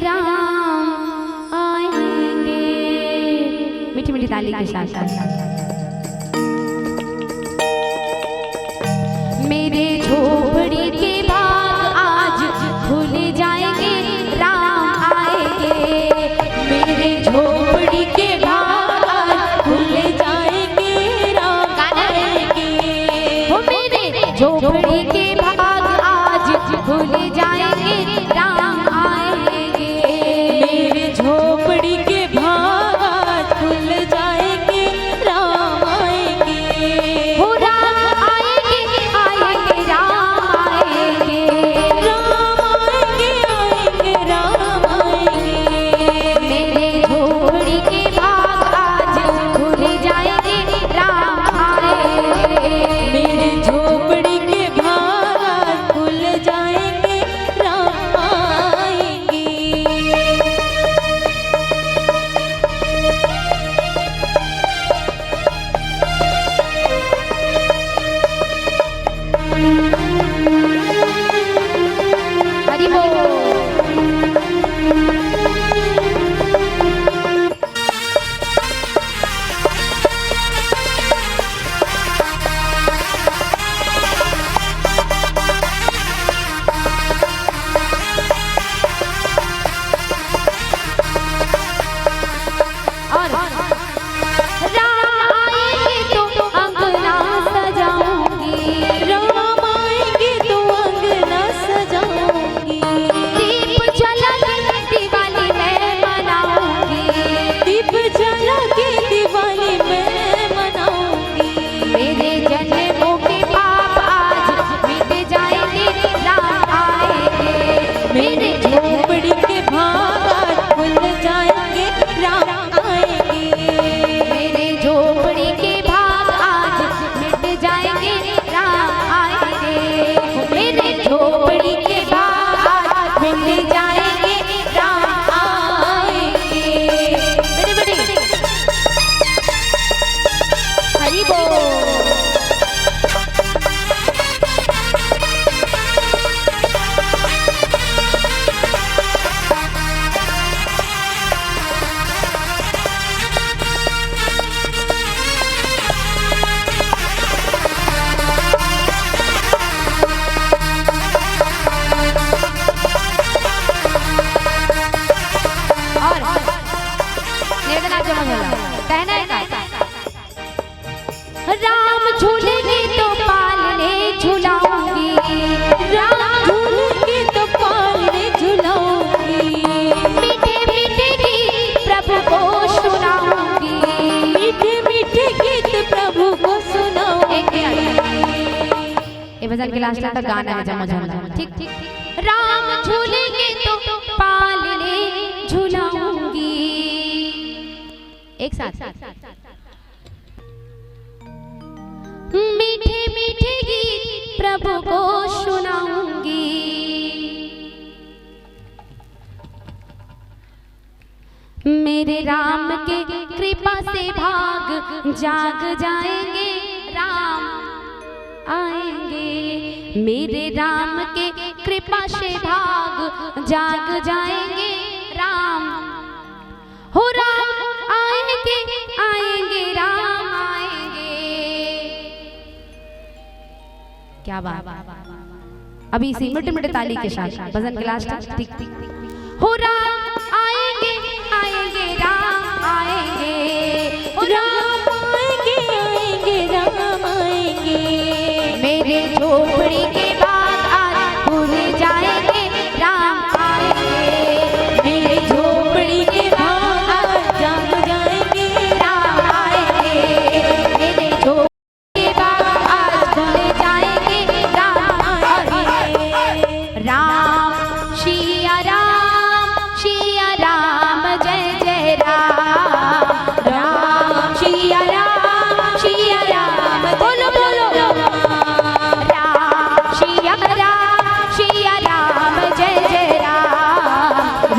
राम आएंगे। मीठी मीठी ताली के साथ। मेरे झोपड़ी के भाग आज खुल जाएंगे, राम आएंगे। मेरे झोपड़ी के भाग आज खुल जाएंगे, राम आएंगे। वो मेरे झोपड़ी के भाग आज खुल जाएंगे, राम आएंगे। मेरे झोपड़ी के भाग आज खुल जाएंगे, राम आएंगे। हो राम आएंगे, आएंगे, राम आएंगे। राम आएंगे, आएंगे, राम आएंगे। मेरे झोपड़ी के भाग आज खुल जाएंगे, राम आएंगे। मेरे झोपड़ी के भाग आज खुल जाएंगे, राम आएंगे। हरि बोल। और राम आएंगे तो अंगना सजाऊंगी। राम आएंगे तो अंगना सजाऊंगी। दीप जला के दिवाली मैं मनाऊंगी। दीप जला के दिवाली मैं मनाऊंगी। मेरे जन्मों के पाप आज मिट जाएंगे, राम आएंगे। मेरे झोपड़ी के भाग आज खुल जाएंगे, राम आएंगे। मेरे झोपड़ी के भाग आज मिट जाएंगे, राम आएंगे। मेरे झोपड़ी के भाग आज मिट जाएंगे, राम आएंगे। बड़ी, बड़ी। हरि बोल। और निवेदन आप जमा होला। कहना है का? राम झूलेंगे तो पालने झुलाऊंगी। राम झूलेंगे तो पालने झुलाऊंगी। मीठे मीठे गीत प्रभु को सुनाऊंगी। मीठे मीठे गीत प्रभु को सुनाऊंगी। एक मिनट। ये भजन के लास्ट तक गाना है, जमा जमा। ठीक, ठीक। राम झूलेंगे तो पालने झुलाऊंगी। एक साथ। मीठे मीठे गीत प्रभु को सुनाऊंगी। मेरे राम के कृपा से भाग जाग जाएंगे, राम आएंगे। मेरे राम के कृपा से भाग जाग जाएंगे, राम हो राम आएंगे, आएंगे, राम आएंगे। क्या बात। अभी इसी मिट मिट ताली के साथ भजन के लास्ट। ठीक, ठीक। हो राम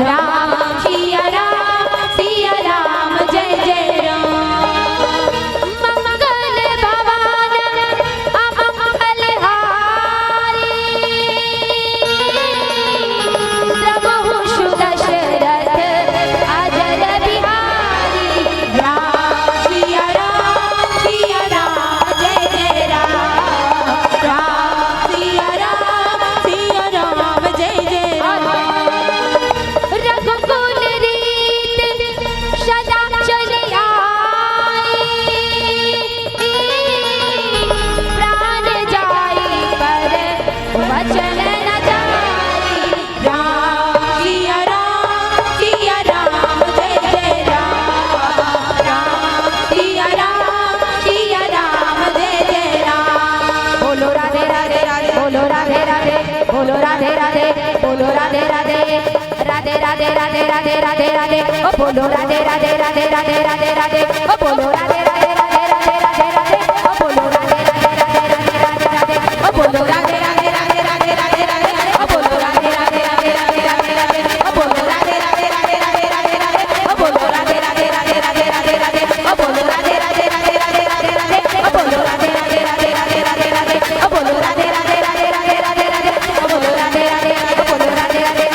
राम सिया राम सिया राम जय जय राम। मंगल भवन अमंगल हारी, प्रभु दशरथ अजर बिहारी। राम सिया राम सिया राम जय जय राम। राम सिया राम सिया राम जय जय राम। रघुकुल रीत सदा चली आई, प्राण जाई पर वचन न जाई। राम सिया राम सिया राम जय जय राम। राम सिया राम सिया राम जय जय राम। बोलो राधे राधे राधे, बोलो राधे राधे, बोलो राधे राधे, बोलो राधे राधे। राधे राधे राधे राधे राधे राधे, ओ बोलो राधे राधे राधे राधे राधे राधे, ओ बोलो राधे राधे राधे राधे राधे राधे, ओ बोलो राधे राधे राधे राधे राधे राधे, ओ बोलो राधे राधे राधे राधे राधे राधे, ओ बोलो राधे राधे राधे राधे राधे राधे, ओ बोलो राधे राधे राधे राधे राधे, ओ बोलो राधे राधे राधे राधे राधे राधे, ओ बोलो राधे राधे राधे राधे राधे राधे, ओ बोलो राधे राधे राधे राधे राधे राधे, ओ बोलो राधे राधे राधे राधे राधे राधे, ओ बोलो राधे राधे राधे, ओ बोलो राधे राधे।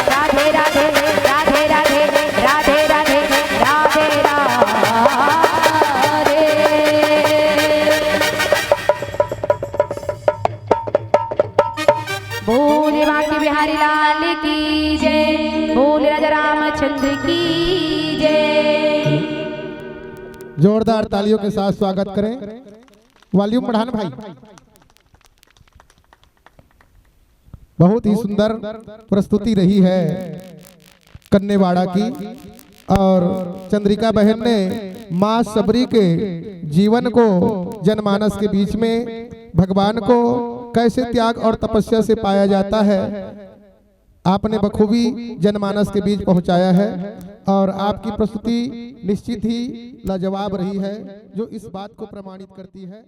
राधे राधे राधे राधे राधे राधे राधे राधे। बोल बांके बिहारी लाल की जय, बोल राजा रामचंद्र की जय। जोरदार तालियों के साथ स्वागत करें। वॉल्यूम बढ़ाना भाई। बहुत ही सुंदर प्रस्तुति रही है कन्नेवाड़ा की, और चंद्रिका बहन ने माँ शबरी के जीवन को, जनमानस के बीच में भगवान को कैसे त्याग और तपस्या से पाया जाता है, आपने बखूबी जनमानस के बीच पहुंचाया है। और आपकी प्रस्तुति निश्चित ही लाजवाब रही है, जो इस बात को प्रमाणित करती है।